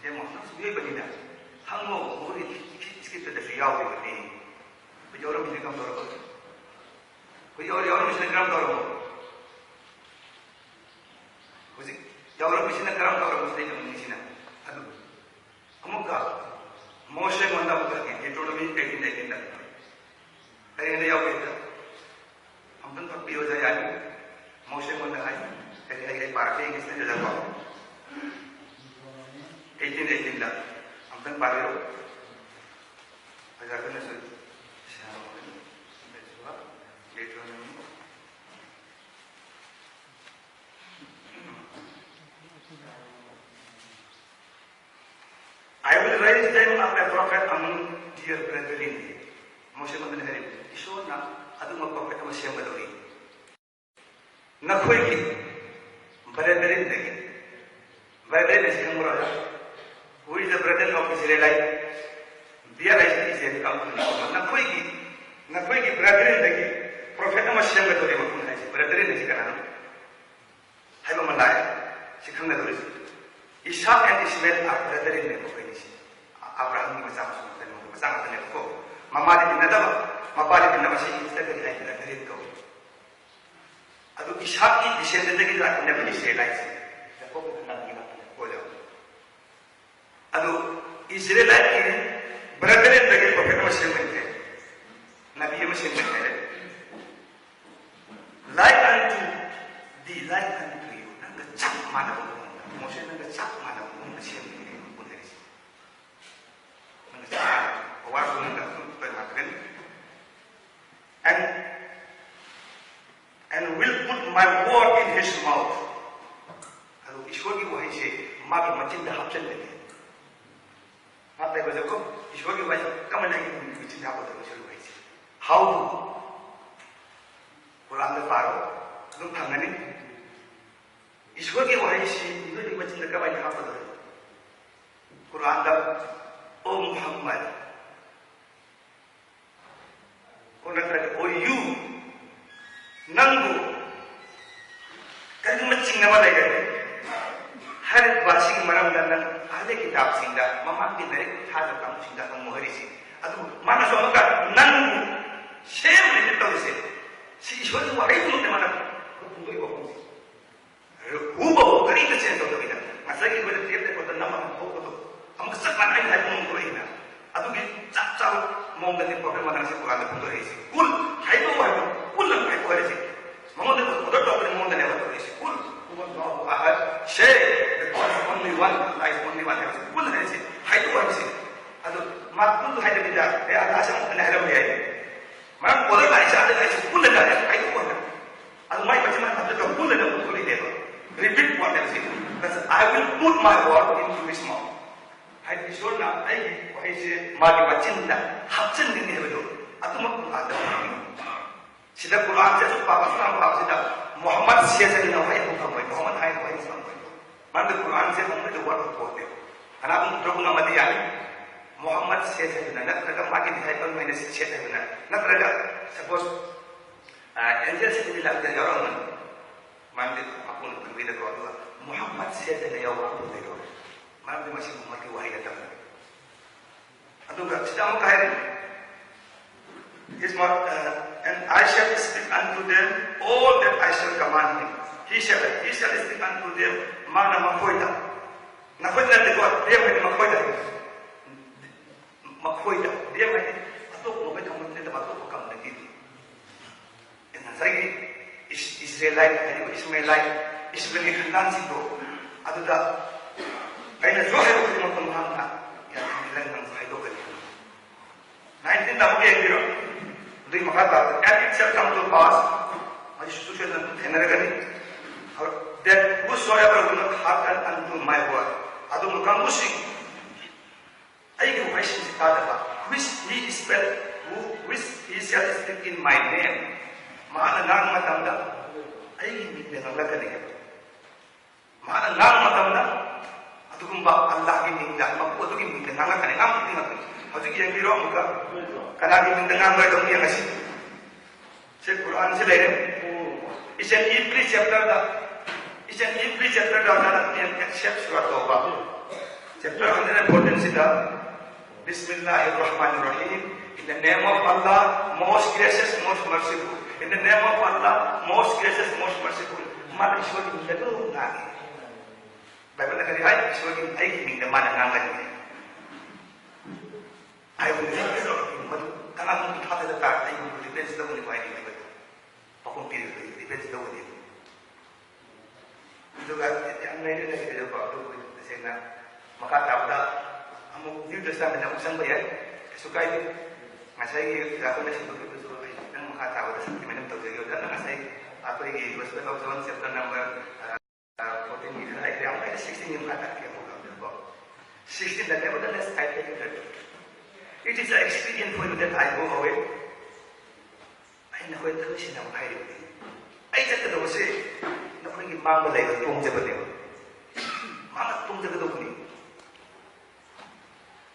ꯌꯦꯡꯉꯣ, ꯅꯪꯁꯨ ꯃꯤꯑꯣꯏꯕꯅꯤꯅ ꯍꯪꯉꯣ, ꯃꯈꯣꯏꯒꯤ ꯏꯁꯀ꯭ꯔꯤꯞꯇꯗꯁꯨ ꯌꯥꯎꯔꯤꯕꯅꯤ꯫ ꯑꯩꯈꯣꯏ ꯌꯥꯎꯔꯝꯃꯤꯁꯤꯅ ꯀꯔꯝ ꯇꯧꯔꯕ? ꯑꯩꯈꯣꯏ ꯌꯥꯎꯔ-, ꯌꯥꯎꯔꯝꯃꯤꯁꯤꯅ ꯀꯔꯝ ꯇꯧꯔꯕ? ꯍꯧꯖꯤꯛ ꯌꯥꯎꯔꯝꯃꯤꯁꯤꯅ ꯀꯔꯝ ꯇꯧꯔꯕ? ꯁꯤꯗ ꯌꯥꯎꯔꯝꯃꯤꯁꯤꯅ ꯑꯗꯨ ꯑꯃꯨꯛꯀ ꯃꯣꯁꯦꯉꯣꯟꯗ ꯑꯃꯨꯛꯀ ꯍꯪꯉꯦ, Deuteronomy eighteen eighteen ꯗ꯫ ꯀꯔꯤꯅ ꯌꯥꯎꯒꯦꯗ? ꯑꯝꯇꯪ ꯇꯥꯛꯄꯤꯌꯨ, ꯑꯣꯖꯥ, ꯌꯥꯅꯤ? ꯃꯣꯁꯦꯉꯣꯟꯗ ꯍꯥꯏ, ꯀꯔꯤ ꯍꯥꯏ, ꯑꯩ ꯄꯥꯔꯛꯀꯦ, ꯏꯪꯂꯤꯁꯇ ꯏꯔꯒꯀꯣ꯫ Eighteen eighteen ꯗ꯫ ꯑꯝꯇꯪ ꯄꯥꯕꯤꯔꯣ꯫ ꯑꯣꯖꯥ ꯑꯩꯈꯣꯏꯅꯁꯨ ꯁꯤꯟꯅꯕ ꯉꯝꯒꯅꯤ꯫ Deuteronomy꯫ "I will raise them up a prophet among their brethren." ꯃꯣꯁꯦ ꯃꯗꯨꯅ ꯍꯥꯏꯔꯤꯕ, ꯏꯁꯣꯔꯅ ꯑꯗꯨꯒꯨꯝꯕ ꯄ꯭ꯔꯣꯐꯦꯠ ꯑꯃ ꯁꯦꯝꯒꯗꯧꯔꯤ꯫ ꯅꯈꯣꯏꯒꯤ ꯕ꯭ꯔꯦꯗꯔꯤꯟꯗꯒꯤ, ꯕ꯭ꯔꯦꯗꯔꯤꯟ ꯑꯁꯤ ꯈꯪꯕ꯭ꯔꯣ? Who is the brethren of Israelite? B R I C is ꯑꯦ ꯀꯥꯡꯕꯨꯅꯤ꯫ ꯅꯈꯣꯏꯒꯤ, ꯅꯈꯣꯏꯒꯤ ꯕ꯭ꯔꯦꯗꯔꯤꯟꯗꯒꯤ ꯄ꯭ꯔꯣꯐꯦꯠ ꯑꯃ ꯁꯦꯝꯒꯗꯧꯔꯤ꯫ ꯃꯈꯣꯏꯅ ꯍꯥꯏꯁꯦ, ꯕ꯭ꯔꯦꯗꯔꯤꯟ ꯑꯁꯤ ꯀꯅꯥꯅꯣ ꯍꯥꯏꯕ ꯑꯃ ꯂꯥꯛꯑꯦ꯫ ꯁꯤ ꯈꯪꯒꯗꯧꯔꯤꯁꯤ, Isaac and Ishmael are brethren ꯅꯦ ꯃꯈꯣꯏꯅꯤꯁꯤ꯫ ꯑ-, ꯑꯕ꯭ꯔꯥꯍꯝꯒꯤ ꯃꯆꯥ ꯃꯁꯨ ꯉꯥꯛꯇꯅꯤ, ꯃꯈꯣꯏ ꯃꯆꯥ ꯉꯥꯛꯇꯅꯦꯕꯀꯣ꯫ ꯃꯃꯥꯗꯤ ꯇꯤꯟꯅꯗꯕ, ꯃꯄꯥꯗꯤ ꯇꯤꯟꯅꯕ꯫ ꯁꯤ ꯏꯪꯂꯤꯁꯇ ꯀꯔꯤ ꯍꯥꯏ? ꯕ꯭ꯔꯦꯗꯔꯤꯟ ꯀꯧꯏ꯫ ꯏꯁꯥꯛꯀꯤ ꯗꯤꯁꯦꯟꯗꯦꯟꯗꯒꯤ ꯂꯥꯛꯄꯅꯦꯕ ꯏꯁꯔꯦꯂꯥꯏꯠꯁꯦ꯫ ꯌꯥꯀꯣꯕꯀꯤ ꯈꯪꯅꯕꯒꯤ ꯂꯥꯛꯄꯅꯦ꯫ ꯍꯣꯏ, ꯌꯥꯎ꯫ ꯑꯗꯨ ꯏꯁꯔꯦꯂꯥꯏꯠꯀꯤ ꯕ꯭ꯔꯗꯔꯦꯟꯗꯒꯤ ꯄ꯭ꯔꯣꯐꯦꯠ ꯑꯃ ꯁꯦꯝꯕ ꯂꯩꯇꯦ꯫ ꯅꯕꯤ ꯑꯃ ꯁꯦꯝꯕ ꯂꯩꯇꯦ꯫ Like unto thee, like unto you. ꯅꯪꯒ ꯆꯞ ꯃꯥꯟꯅꯕ ꯃꯑꯣꯡꯗ, ꯃꯣꯁꯦ ꯅꯪꯒ ꯆꯞ ꯃꯥꯟꯅꯕ ꯃꯑꯣꯡꯗ ꯁꯦꯝꯕꯅꯦ ꯑꯩꯅ ꯄꯨꯟꯅꯔꯤꯁꯦ꯫ ꯅꯪꯒ ꯆꯞ ꯃꯥꯟꯅꯕ꯫ ꯑꯋꯥꯡꯕ ꯅꯪꯒ ꯑꯗꯨꯝ ꯇꯣꯏ ꯃꯥꯟꯅꯒꯅꯤ꯫ And, and will put my word in his mouth. ꯑꯗꯨ ꯏꯁꯣꯔꯒꯤ ꯋꯥꯍꯩꯁꯦ ꯃꯥꯒꯤ ꯃꯆꯤꯟꯗ ꯍꯥꯞꯆꯤꯟꯒꯅꯤ꯫ ꯍꯥꯞꯄꯦꯕ, ꯑꯗꯨꯀꯣ ꯏꯁꯣꯔꯒꯤ ꯋꯥꯍꯩ ꯀꯃꯥꯏꯅ ꯑꯩꯒꯤ ꯃꯆꯤꯟꯗ ꯍꯥꯞꯀꯗꯕ ꯏꯁꯣꯔꯒꯤ ꯋꯥꯍꯩꯁꯦ? How do? ꯀꯨꯔꯥꯟꯗ ꯄꯥꯔꯣ, ꯑꯗꯨꯝ ꯐꯪꯒꯅꯤ꯫ ꯏꯁꯣꯔꯒꯤ ꯋꯥꯍꯩꯁꯤ ꯃꯤꯑꯣꯏꯒꯤ ꯃꯆꯤꯟꯗ ꯀꯃꯥꯏꯅ ꯍꯥꯞꯀꯗꯕꯅꯣ? ꯀꯨꯔꯥꯟꯗ, "ꯑꯣ ꯃꯨꯍꯝꯃꯗ, ꯑꯣ ꯅꯠꯇ꯭ꯔꯒ ꯑꯣ ꯌꯨ, ꯅꯪꯕꯨ ꯀꯔꯤꯒꯨꯝꯕ ꯆꯤꯡꯅꯕ ꯂꯩꯔꯗꯤ ꯍꯥꯏꯔꯤꯕ ꯑꯁꯤꯒꯤ ꯃꯔꯝꯗ ꯅꯪ ꯑꯍꯂꯦ ꯀꯤꯇꯥꯕꯁꯤꯡꯗ, ꯃꯃꯥꯡꯒꯤ ꯂꯥꯏꯔꯤꯛ ꯊꯥꯖꯕ ꯀꯥꯡꯕꯨꯁꯤꯡꯗ ꯍꯪꯉꯨ" ꯍꯥꯏꯔꯤꯁꯤ꯫ ꯑꯗꯨ ꯃꯥꯅꯁꯨ ꯑꯃꯨꯛꯀ ꯅꯪꯕꯨ ꯁꯦꯝ ꯔꯤꯄꯤꯠ ꯇꯧꯔꯤꯁꯦ꯫ ꯁꯤ ꯏꯁꯣꯔꯒꯤ ꯋꯥꯍꯩꯗꯨꯃꯛꯇ ꯃꯥꯅ ꯐꯣꯡꯗꯣꯛꯏꯕ ꯋꯥꯐꯝꯁꯦ꯫ ꯍꯨꯕꯍꯨ ꯀꯔꯤꯝꯇ ꯆꯦꯟꯖ ꯇꯧꯗꯕꯤꯗ ꯉꯁꯥꯏꯒꯤ ꯑꯩꯈꯣꯏꯅ ꯇꯦꯞ ꯔꯦꯀꯣꯔꯗ ꯅꯝꯃꯒ ꯊꯣꯛꯄꯗꯣ ꯑꯃꯨꯛꯀ ꯆꯞ ꯃꯥꯟꯅ ꯑꯩꯅ ꯍꯥꯏꯕ ꯃꯑꯣꯡꯗ ꯊꯣꯛꯂꯛꯏꯅ꯫ ꯑꯗꯨꯒꯤ ꯆꯞ ꯆꯥꯕ ꯃꯑꯣꯡꯗꯅꯤ ꯄ꯭ꯔꯣꯐꯦꯠ ꯃꯣꯍꯝꯃꯗꯅ ꯁꯤ ꯀꯨꯔꯥꯟꯗ ꯐꯣꯡꯗꯣꯔꯛꯏꯁꯦ꯫ ꯀꯨꯜ ꯍꯥꯏꯗꯣꯛꯑꯣ ꯍꯥꯏꯕ, ꯀꯨꯜ ꯑꯃ ꯍꯥꯏꯗꯣꯛꯑꯣ ꯍꯥꯏꯔꯤꯁꯦ꯫ ꯃꯉꯣꯟꯗ ꯑꯣꯔꯗꯔ ꯇꯧꯔꯛꯄ ꯃꯑꯣꯡꯗꯅꯦꯕ ꯇꯧꯔꯛꯏꯁꯦ꯫ ꯀꯨꯜ ꯍꯨꯋꯜꯂꯥꯍꯨ ꯑꯍꯗ, say that God is only one, Allah is only one ꯍꯥꯏꯕꯁꯦ ꯀꯨꯜ ꯍꯥꯏꯔꯤꯁꯦ, ꯍꯥꯏꯗꯣꯛꯑꯣ ꯍꯥꯏꯕꯁꯦ꯫ ꯑꯗꯣ ꯃꯥ ꯀꯨꯜ ꯍꯥꯏꯗꯕꯤꯗ ꯑꯦ ꯑꯜꯂꯥꯍꯁꯦ ꯑꯃꯨꯛ ꯍꯟꯅ ꯍꯥꯏꯔꯝꯕ ꯌꯥꯏ꯫ ꯃꯔꯝ ꯑꯣꯔꯗꯔ ꯂꯥꯛꯏꯁꯦ ꯑꯗ ꯂꯥꯛꯏꯁꯦ ꯀꯨꯜ ꯍꯥꯏꯅ ꯍꯥꯏꯗꯣꯛꯑꯣ ꯍꯥꯏꯕ꯫ ꯑꯗꯨ ꯃꯥꯏ ꯃꯆꯤꯟ ꯃꯅꯥꯎ ꯍꯥꯞꯆꯤꯜꯂꯒ ꯄꯨꯟꯅ ꯅꯪ ꯄꯨꯊꯣꯛꯂꯤꯅꯦꯕ꯫ ꯔꯤꯄꯤꯠ ꯋꯥꯔꯗꯅꯦꯕ ꯁꯤ꯫ That's, "I will put my word into his mouth." ꯍꯥꯏꯗꯤ ꯏꯁꯣꯔꯅ ꯑꯩꯒꯤ ꯋꯥꯍꯩꯁꯦ ꯃꯥꯒꯤ ꯃꯆꯤꯟꯗ ꯍꯥꯞꯆꯤꯟꯒꯅꯤ ꯍꯥꯏꯕꯗꯣ ꯑꯗꯨꯃꯛ ꯀꯨꯔꯥꯟꯗ ꯐꯪꯉꯤ꯫ ꯁꯤꯗ ꯀꯨꯔꯥꯟꯁꯦ ꯑꯁꯨꯛ ꯄꯥꯕ, ꯑꯁꯨꯛ ꯌꯥꯝ ꯄꯥꯕꯁꯤꯗ ꯃꯣꯍꯝꯃꯗ ꯁꯦꯁ ꯍꯥꯏꯅ ꯋꯥꯍꯩ ꯑꯃ ꯐꯪꯉꯣꯏ, ꯃꯣꯍꯝꯃꯗ ꯍꯥꯏꯅ ꯋꯥꯍꯩ ꯑꯃ ꯐꯪꯉꯣꯏ꯫ ꯃꯔꯝꯗꯤ ꯀꯨꯔꯥꯟꯁꯦ ꯃꯣꯍꯝꯃꯗ ꯋꯥꯔꯗ ꯑꯣꯐ ꯒꯣꯗꯅꯦꯕ꯫ ꯀꯅꯥꯒꯨꯝꯕ ꯗ꯭ꯔꯣꯞ ꯑꯃꯗꯤ ꯌꯥꯅꯤ, ꯃꯣꯍꯝꯃꯗ ꯁꯦꯁ ꯍꯥꯏꯗꯨꯅ ꯅꯠꯇ꯭ꯔꯒ ꯃꯥꯒꯤ ꯗꯤꯁꯥꯏꯄꯜ ꯃꯥꯏꯅ ꯁꯦꯁ ꯍꯥꯏꯗꯨꯅ ꯅꯠꯇ꯭ꯔꯒ ꯁꯄꯣꯁ ꯑꯦꯟꯖꯦꯜꯁꯤꯡꯗꯤ ꯂꯥꯛꯇ ꯌꯥꯎꯔꯝꯒꯅꯤ꯫ ꯃꯔꯝꯗꯤ ꯃꯄꯨꯅ ꯄꯨꯟꯕꯤꯗꯀꯣ, ꯑꯗꯨꯒ ꯃꯣꯍꯝꯃꯗ ꯁꯦꯁ ꯍꯥꯏꯅ ꯌꯥꯎꯕ ꯑꯃ ꯂꯩꯔꯣꯏ꯫ ꯃꯔꯝꯗꯤ ꯃꯁꯤ ꯃꯣꯍꯝꯃꯗꯀꯤ ꯋꯥꯍꯩ ꯅꯠꯇꯕꯅꯤ꯫ ꯑꯗꯨꯒ ꯁꯤꯗ ꯑꯃꯨꯛꯀ ꯍꯥꯏꯔꯤ, "His mouth, uh, And I shall speak unto them all that I shall command him. He shall, he shall speak unto them. ꯃꯥꯅ ꯃꯈꯣꯏꯗ, ꯅꯈꯣꯏꯗ ꯅꯠꯇꯦꯀꯣ, ꯕꯦꯝꯃꯗꯤ ꯃꯈꯣꯏꯗ, ꯃꯈꯣꯏꯗ, ꯕꯦꯝꯃꯗꯤ ꯑꯇꯣꯞꯄ ꯃꯈꯣꯏꯗ ꯑꯃꯨꯛ ꯅꯠꯇꯕ ꯑꯇꯣꯞꯄ ꯀꯝꯗꯒꯤ ꯉꯁꯥꯏꯒꯤ ꯏꯁ-, ꯏꯁꯔꯦꯂꯥꯏꯠ ꯍꯥꯏꯔꯤꯕ ꯏꯁꯃꯦꯂꯥꯏꯠ, ꯏꯁꯃꯦꯂꯤ ꯈꯟꯗꯥꯟꯁꯤꯡꯗꯣ ꯑꯗꯨꯗ ꯑꯩꯅꯁꯨ ꯍꯥꯏꯕ ꯈꯨꯗꯤꯡꯃꯛꯇ ꯃꯍꯥꯛꯅ ꯌꯥꯊꯪ ꯈꯤꯇꯪ ꯅꯪꯁꯨ ꯍꯥꯏꯗꯣꯛꯀꯅꯤ꯫ ꯅꯥꯏꯟꯇꯤꯟꯗ ꯑꯃꯨꯛ ꯌꯦꯡꯕꯤꯔꯣ꯫ ꯑꯗꯨꯒꯤ ꯃꯈꯥ ꯇꯥꯕꯗ, "And it shall come to pass," ꯃꯁꯤ ꯁꯨꯁꯦꯅ ꯑꯗꯨꯝ ꯊꯦꯡꯅꯔꯒꯅꯤ, "that whosoever will not hearken unto my word," ꯑꯗꯨꯒꯨꯝꯕ ꯀꯥꯡꯕꯨꯁꯤꯡ, ꯑꯩꯒꯤ ꯋꯥꯍꯩꯁꯤꯡꯁꯤ ꯇꯥꯗꯕ, "which he spake, who, which he shall speak in my name," ꯃꯥꯅ ꯉꯥꯡꯕ ꯃꯇꯝꯗ ꯑꯩꯒꯤ ꯃꯤꯡꯗ ꯉꯥꯡꯂꯛꯀꯅꯤ ꯍꯥꯏꯕ꯫ ꯃꯥꯅ ꯉꯥꯡꯕ ꯃꯇꯝꯗ ꯑꯗꯨꯒꯨꯝꯕ ꯑꯜꯂꯥꯍꯒꯤ ꯃꯤꯡꯗ, ꯃꯄꯨ ꯑꯗꯨꯒꯤ ꯃꯤꯡꯗ ꯉꯥꯡꯂꯛꯀꯅꯤ, ꯉꯥꯡꯕꯗꯤ ꯉꯥꯡꯒꯅꯤ꯫ ꯍꯧꯖꯤꯛ ꯌꯦꯡꯕꯤꯔꯣ ꯑꯃꯨꯛꯀ, ꯀꯅꯥꯒꯤ ꯃꯤꯡꯗ ꯉꯥꯡꯕ ꯍꯥꯏꯗꯣ ꯑꯃꯨꯛ ꯌꯦꯡꯉꯁꯤ꯫ ꯁꯤ ꯀꯨꯔꯥꯟꯁꯤ ꯂꯩꯔꯦ꯫ Each and every chapter the, each and every chapter ꯗ ꯅꯪ except ꯁꯨꯔꯥ ꯇꯧꯕ꯫ Chapter hundred and fourteen ꯁꯤꯗ, "Bismillahir Rahmanir Rahim, in the name of Allah, most gracious, most merciful." In the name of Allah, most gracious, most merciful. ꯃꯥꯅ ꯏꯁꯣꯔꯒꯤ ꯃꯤꯡꯗ ꯑꯗꯨꯝ ꯉꯥꯡꯉꯤ꯫ ꯕꯥꯏꯕꯜꯅ ꯀꯔꯤ ꯍꯥꯏ? ꯏꯁꯣꯔꯒꯤ, ꯑꯩꯒꯤ ꯃꯤꯡꯗ ꯃꯥꯅ ꯉꯥꯡꯒꯅꯤ꯫ "I will never forget you." ꯃꯗꯨ ꯀꯅꯥꯒꯨꯝꯕ ꯊꯥꯖꯗ ꯇꯥꯔꯒꯗꯤ ꯑꯩ ꯃꯗꯨ ꯔꯤꯚꯦꯟꯖ ꯂꯧꯒꯅꯤꯀꯣ ꯍꯥꯏꯔꯤ ꯕꯥꯏꯕꯜꯗ꯫ ꯄꯥꯎꯈꯨꯝ ꯄꯤꯔꯤꯕ ꯔꯤꯚꯦꯟꯖ ꯂꯧꯒꯅꯤ꯫ ꯑꯗꯨꯒ ꯌꯥꯝ ꯂꯩꯔꯦ ꯂꯩꯔꯦꯀꯣ, ꯑꯗꯨꯕꯨ ꯇꯁꯦꯡꯅ ꯃꯈꯥ ꯇꯥꯕꯗ ꯑꯃꯨꯛ ꯅ꯭ꯌꯨ ꯇꯦꯁꯇꯥꯃꯦꯟ ꯑꯃꯨꯛ ꯆꯪꯕ ꯌꯥꯏ, ꯀꯩꯁꯨ ꯀꯥꯏꯗꯦ꯫ ꯉꯁꯥꯏꯒꯤ ꯑꯣꯖꯥ ꯑꯩꯈꯣꯏꯅ ꯁꯤꯟꯗꯣꯛꯈꯤꯕꯗꯨꯁꯨ ꯑꯩ ꯈꯤꯇꯪ ꯃꯈꯥ ꯇꯥꯕꯗ ꯁꯝꯖꯤꯟꯅ ꯑꯗꯨꯝ ꯇꯧꯖꯒꯦ꯫ ꯑꯗꯨꯅ ꯉꯁꯥꯏ ꯑꯩꯈꯣꯏꯒꯤ Gospel of John chapter number, uh, fourteen ꯒꯤ ꯈꯔ ꯂꯩꯈ꯭ꯔꯦ, ꯌꯥꯝ ꯂꯩꯔꯦ, sixteen ꯒꯤ ꯃꯈꯥ ꯇꯥꯔꯛꯀꯦ ꯑꯃꯨꯛ ꯑꯃꯨꯛꯀꯣ꯫ Sixteen the, "Nevertheless, I tell you that it is expedient for you that I go away." ꯑꯩ ꯅꯈꯣꯏ ꯊꯕꯛꯁꯤꯅ ꯑꯃꯨꯛ ꯍꯥꯏꯔꯤꯕꯅꯤ, ꯑꯩ ꯆꯠꯀꯗꯧꯕꯁꯦ ꯅꯈꯣꯏꯒꯤ ꯃꯥꯡꯕ ꯂꯩꯕ ꯇꯣꯡꯖꯕꯅꯦꯕ, ꯃꯥꯡꯕ ꯇꯣꯡꯖꯒꯗꯧꯕꯅꯤ꯫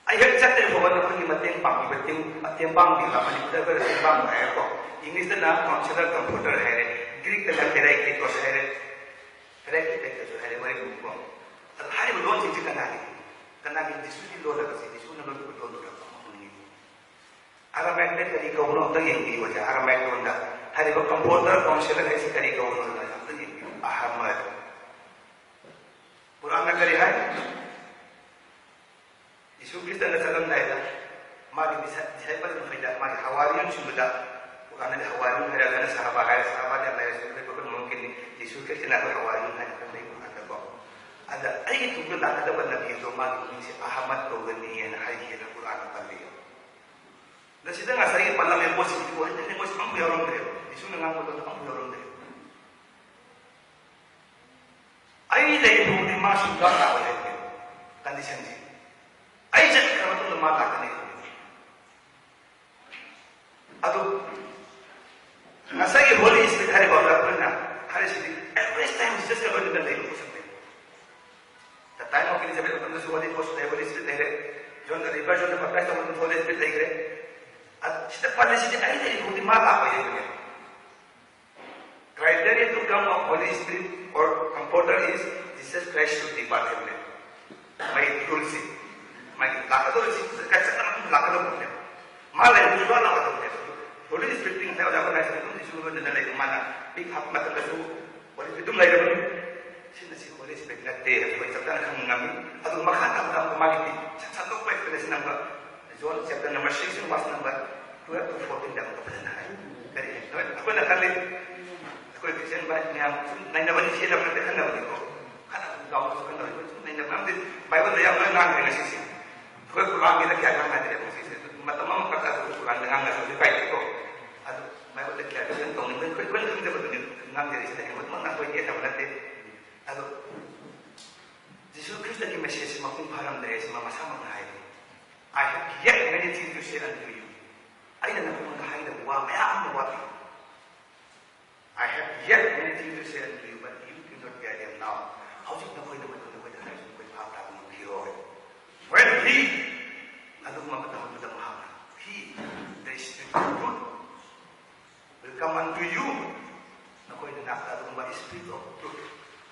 ꯑꯩ ꯍꯦꯛ ꯆꯠꯇ꯭ꯔꯤ ꯐꯥꯎꯕ ꯅꯈꯣꯏꯒꯤ ꯃꯇꯦꯡ ꯄꯥꯡꯕꯤꯕ ꯇꯤꯝ, ꯃꯇꯦꯡ ꯄꯥꯡꯕꯤꯕ, ꯃꯅꯤꯄꯨꯔꯗ ꯑꯩꯈꯣꯏꯅ ꯃꯇꯦꯡ ꯄꯥꯡꯕ ꯍꯥꯏꯔꯦꯀꯣ, ꯏꯪꯂꯤꯁꯇꯅ ꯀꯥꯎꯟꯁꯤꯂꯔ, ꯀꯝꯐꯣꯔꯇꯔ ꯍꯥꯏꯔꯦ, ꯒ꯭ꯔꯤꯛꯇꯅ ꯄꯦꯔꯥꯏꯀ꯭ꯂꯤꯇꯣꯁ ꯍꯥꯏꯔꯦ, ꯄꯦꯔꯥꯏꯀ꯭ꯂꯤꯇꯣꯁ ꯍꯥꯏꯔꯦ ꯃꯔꯤꯛ ꯀꯣ꯫ ꯑꯗꯣ ꯍꯥꯏꯔꯤꯕ ꯂꯣꯟꯁꯤꯡꯁꯤ ꯀꯅꯥꯒꯤ? ꯀꯅꯥꯒꯤ? ꯖꯤꯁꯨꯒꯤ ꯂꯣꯜꯂꯒ ꯁꯤ ꯖꯤꯁꯨꯅ ꯂꯣꯟꯕ ꯂꯣꯟꯗꯨꯔ ꯍꯪꯅꯤꯡꯉꯤ꯫ ꯑꯥꯔꯥꯃꯥꯏꯛꯇ ꯀꯔꯤ ꯀꯧꯕꯅꯣ ꯑꯝꯇ ꯌꯦꯡꯕꯤꯌꯨ ꯍꯧꯖꯤꯛ꯫ ꯑꯥꯔꯥꯃꯥꯏꯛ ꯂꯣꯟꯗ ꯍꯥꯏꯔꯤꯕ comforter, counselor ꯍꯥꯏꯁꯤ ꯀꯔꯤ ꯀꯧꯕꯅꯣ ꯑꯝꯇ ꯌꯦꯡꯕꯤꯌꯨ꯫ ꯑꯍꯃꯗ꯫ ꯀꯨꯔꯥꯟꯅ ꯀꯔꯤ ꯍꯥꯏ? ꯌꯤꯁꯨ ꯈ꯭ꯔꯤꯁꯇꯅ ꯆꯠꯂꯝꯗꯥꯏꯗ ꯃꯥꯒꯤ ꯗꯤꯁꯥꯏ-, ꯗꯤꯁꯥꯏꯄꯜ ꯃꯈꯩꯗ, ꯃꯥꯒꯤ ꯍꯋꯥꯔꯤꯌꯟꯁꯤꯡꯗꯨꯗ, ꯀꯨꯔꯥꯟꯅꯗꯤ ꯍꯋꯥꯔꯤꯌꯟ ꯍꯥꯏꯔꯒꯅ ꯁꯍꯥꯕꯥ ꯍꯥꯏꯔꯦ, ꯁꯍꯥꯕꯥꯗꯤ ꯑꯜꯂꯥꯍ ꯔꯁꯨꯜ ꯂꯩꯕ ꯃꯃꯤꯡꯒꯤꯅꯤ꯫ ꯌꯤꯁꯨ ꯈ꯭ꯔꯤꯁꯇꯅ ꯑꯩꯈꯣꯏ ꯍꯋꯥꯔꯤꯌꯟ ꯍꯥꯏꯅ ꯈꯪꯅꯩ ꯀꯨꯔꯥꯟꯗꯀꯣ꯫ ꯑꯗ ꯑꯩꯒꯤ ꯇꯨꯡꯗ ꯂꯥꯛꯀꯗꯕ ꯅꯕꯤꯗꯣ ꯃꯥꯒꯤ ꯃꯃꯤꯡꯁꯦ ꯑꯍꯃꯗ ꯀꯧꯒꯅꯤ ꯍꯥꯏꯅ ꯍꯥꯏꯈꯤꯑꯅ ꯀꯨꯔꯥꯟꯅ ꯄꯜꯂꯤ꯫ ꯑꯗ ꯁꯤꯗ ꯉꯁꯥꯏꯒꯤ ꯄꯜꯂꯝꯃꯤꯕ ꯄꯣꯠꯁꯤꯡꯁꯤꯕꯨ ꯍꯟꯖꯤꯟ ꯍꯟꯖꯤꯟ ꯃꯣꯏꯁꯨ ꯑꯃꯨꯛ ꯌꯥꯎꯔꯝꯗ꯭ꯔꯦꯕ꯫ ꯌꯤꯁꯨꯅ ꯉꯥꯡꯕꯗꯣ ꯑꯃꯨꯛ ꯌꯥꯎꯔꯝꯗ꯭ꯔꯦꯕ꯫ ꯑꯩ ꯂꯩꯕꯨꯗꯤ ꯃꯥ ꯁꯨꯡꯂꯥꯛ ꯂꯥꯛꯑꯣꯏ ꯍꯥꯏꯕꯅꯦ ꯀꯟꯗꯤꯁꯟꯁꯦ꯫ ꯑꯩ ꯆꯠꯈ꯭ꯔ ꯃꯇꯨꯡꯗ ꯃꯥ ꯂꯥꯛꯀꯅꯤ ꯍꯥꯏꯕꯅꯦ꯫ ꯑꯗꯨ ꯉꯁꯥꯏꯒꯤ Holy Spirit ꯍꯥꯏꯔꯤꯕ ꯑꯃꯨꯔꯛ ꯑꯣꯏꯅ ꯍꯥꯏꯔꯤꯁꯤꯗꯤ every time Jesus ꯀ ꯂꯣꯏꯅꯅ ꯂꯩꯕ ꯄꯣꯠꯁꯛꯅꯦ꯫ The time of Elizabeth ꯃꯇꯝꯗꯁꯨ Holy Ghost ꯂꯩ, Holy Spirit ꯂꯩꯔꯦ꯫ John the Revival ꯅ baptize ꯇꯧꯕ ꯃꯇꯝꯗ Holy Spirit ꯂꯩꯈ꯭ꯔꯦ꯫ ꯑꯗꯨ ꯁꯤꯗ ꯄꯜꯂꯤꯁꯤꯗꯤ ꯑꯩ ꯂꯩꯕꯨꯗꯤ ꯃꯥ ꯂꯥꯛꯑꯣꯏ ꯍꯥꯏꯕꯅꯦ꯫ Criteria to come of Holy Spirit or Comforter is Jesus Christ should depart ꯍꯥꯏꯕꯅꯦ꯫ ꯃꯥꯒꯤ ꯔꯨꯜꯁꯤ, ꯃꯥꯒꯤ ꯂꯥꯛꯀꯗꯧꯔꯤꯁꯤ ꯀꯆꯠ ꯑꯃ ꯂꯥꯛꯀꯗꯧꯕꯅꯦꯕ꯫ ꯃꯥ ꯂꯩꯔꯗꯤ ꯁꯨꯡꯂꯥꯛ ꯂꯥꯛꯀꯗꯧꯕꯅꯦꯕ꯫ Holy Spirit ꯇꯤ ꯉꯁꯥꯏ ꯑꯣꯖꯥ ꯍꯣꯏꯅ ꯍꯥꯏꯁꯤꯅ ꯑꯗꯨꯝ ꯏꯁꯨ ꯂꯣꯏꯅꯅ ꯂꯩꯕ, ꯃꯥꯅ ꯄꯤꯛ ꯍꯥꯞꯄ ꯃꯇꯝꯗꯁꯨ Holy Spirit ꯑꯗꯨꯝ ꯂꯩꯔꯕꯅꯤ꯫ ꯁꯤꯅ ꯁꯤ Holy Spirit ꯅꯠꯇꯦ ꯍꯥꯏꯕꯁꯤ ꯑꯩꯈꯣꯏ ꯆꯞ ꯆꯥꯅ ꯈꯪꯕ ꯉꯝꯃꯤ꯫ ꯑꯗꯨ ꯃꯈꯥ ꯇꯥꯕꯗ ꯑꯃꯨꯛ ꯃꯥꯒꯤ ꯁꯟꯗꯣꯛꯄ explanation ꯑꯃ John chapter number six and verse number twelve to fourteen ꯗ ꯑꯃꯨꯛꯀ ꯐꯖꯅ ꯍꯥꯏ꯫ ꯀꯔꯤ ꯍꯥꯏ? ꯑꯩꯈꯣꯏꯅ ꯈꯜꯂꯤ, ꯑꯩꯈꯣꯏ Christian ꯚꯥꯏ ꯃꯌꯥꯝ ꯁꯨꯝ ꯅꯩꯅꯕꯅꯤ, ꯁꯤ ꯂꯝꯗ ꯈꯟꯅꯕꯅꯤꯀꯣ꯫ ꯈꯟꯅꯕ ꯌꯥꯎꯕꯁꯨ ꯈꯟꯅꯕꯅꯤ, ꯁꯨꯝ ꯅꯩꯅꯕ꯫ ꯃꯔꯝꯗꯤ Bible ꯗ ꯌꯥꯝ ꯂꯣꯏ ꯉꯥꯡꯈ꯭ꯔꯦ ꯉꯁꯤꯁꯦ꯫ ꯑꯩꯈꯣꯏ ꯀꯨꯔꯥꯟꯒꯤꯗ ꯀꯌꯥ ꯉꯥꯡꯅꯗ꯭ꯔꯦ ꯉꯁꯤꯁꯦ꯫ ꯃꯇꯝ ꯑꯃꯈꯛꯇ ꯑꯩꯈꯣꯏ ꯀꯨꯔꯥꯟꯗ ꯉꯥꯡꯅꯕꯁꯨ ꯀꯥꯏꯗꯦꯀꯣ꯫ ꯑꯗꯨ Bible ꯗ ꯀꯌꯥ ꯗꯤꯐꯦꯟ ꯇꯧꯅꯤꯡꯕ, ꯑꯩꯈꯣꯏ, ꯑꯩꯈꯣꯏꯅ ꯈꯪꯖꯕꯗꯨꯅꯤ ꯉꯥꯡꯖꯔꯤꯁꯤꯗ꯫ ꯍꯦꯟꯕꯃꯛꯅ ꯑꯩꯈꯣꯏ ꯌꯦꯠꯅꯕ ꯅꯠꯇꯦ꯫ ꯑꯗꯣ ꯖꯤꯁꯨ ꯈ꯭ꯔꯤꯁꯇꯒꯤ message ꯁꯤ ꯃꯄꯨꯡ ꯐꯥꯔꯝꯗ꯭ꯔꯦ ꯍꯥꯏꯁꯤ ꯃꯥ ꯃꯁꯥꯃꯛꯅ ꯍꯥꯏꯔꯤ꯫ "I have yet many things to say unto you." ꯑꯩꯅ ꯅꯈꯣꯏꯉꯣꯟꯗ ꯍꯥꯏꯒꯗꯕ ꯋꯥ ꯃꯌꯥꯝ ꯑꯃ ꯋꯥꯠꯂꯤ꯫ "I have yet many things to say unto you, but you cannot bear them now." ꯍꯧꯖꯤꯛ ꯅꯈꯣꯏꯅ ꯃꯗꯨ ꯅꯈꯣꯏꯗ ꯍꯥꯏꯔꯁꯨ ꯅꯈꯣꯏ ꯚꯥꯞ ꯇꯥꯕ ꯉꯝꯈꯤꯔꯣꯏ꯫ When he, ꯑꯗꯨꯒꯨꯝꯕ ꯃꯇꯝ ꯑꯗꯨꯗ ꯃꯍꯥꯛꯅ, he, the Spirit of truth, will come unto you. ꯅꯈꯣꯏ ꯅꯅꯥꯛꯇ ꯑꯗꯨꯒꯨꯝꯕ Spirit of truth,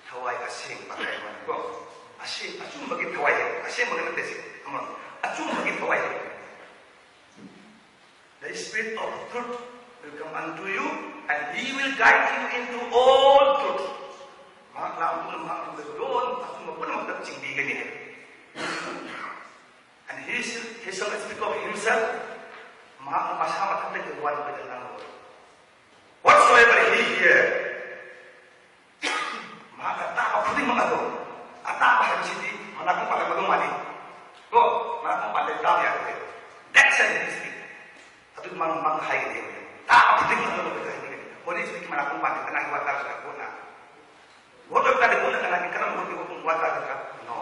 ꯊꯋꯥꯏ ꯑꯁꯦꯡꯕ ꯍꯥꯏꯕꯅꯤꯀꯣ꯫ ꯑꯁꯦꯡ-, ꯑꯆꯨꯝꯕꯒꯤ ꯊꯋꯥꯏ ꯍꯥꯏꯕ, ꯑꯁꯦꯡꯕꯒꯤ ꯅꯠꯇꯦ ꯁꯤ, ꯑꯃꯔꯣꯝꯗ ꯑꯆꯨꯝꯕꯒꯤ ꯊꯋꯥꯏ ꯍꯥꯏꯕ꯫ The Spirit of truth will come unto you, and he will guide you into all truth. ꯃꯍꯥꯛ ꯂꯥꯛꯄ ꯃꯇꯝꯗ ꯃꯍꯥꯛ ꯅꯉꯣꯟꯗ ꯂꯣꯏꯅ ꯑꯆꯨꯝꯕ ꯄꯨꯝꯅꯃꯛꯇ ꯆꯤꯡꯕꯤꯒꯅꯤ ꯍꯥꯏ꯫ And he shall, he shall speak of himself. ꯃꯍꯥꯛꯅ ꯃꯁꯥ ꯃꯊꯟꯇꯒꯤ ꯋꯥ ꯑꯩꯈꯣꯏꯗ ꯉꯥꯡꯂꯣꯏ꯫ Whatsoever he hear, ꯃꯍꯥꯛꯅ ꯇꯥꯕ ꯈꯨꯗꯤꯡꯃꯛ ꯑꯗꯣ, ꯑꯇꯥꯕ ꯍꯥꯏꯕꯁꯤꯗꯤ ꯃꯅꯥꯀꯣꯡ ꯄꯥꯜꯂꯒ ꯑꯗꯨꯝ ꯃꯥꯜꯂꯤ꯫ ꯀꯣ, ꯃꯅꯥꯀꯣꯡ ꯄꯥꯜꯂꯒ ꯇꯥꯕ ꯌꯥꯗꯦ꯫ That shall he speak. ꯑꯗꯨ ꯃꯥꯅ, ꯃꯥꯅ ꯍꯥꯏꯒꯅꯤ꯫ ꯇꯥꯕ ꯈꯨꯗꯤꯡꯃꯛ ꯑꯗꯣ ꯑꯩꯈꯣꯏꯗ ꯍꯥꯏꯒꯅꯤ꯫ Holy Spirit ꯃꯅꯥꯀꯣꯡ ꯄꯥꯜꯂꯤ, ꯀꯅꯥꯒꯤ ꯋꯥ ꯇꯥꯔꯒ ꯀꯣꯟꯅ? ꯋꯥ ꯇꯥꯔꯒ ꯀꯣꯟꯅ ꯀꯅꯥꯒꯤ, ꯀꯔꯝꯕ ꯋꯥ ꯇꯥꯔꯒ? No.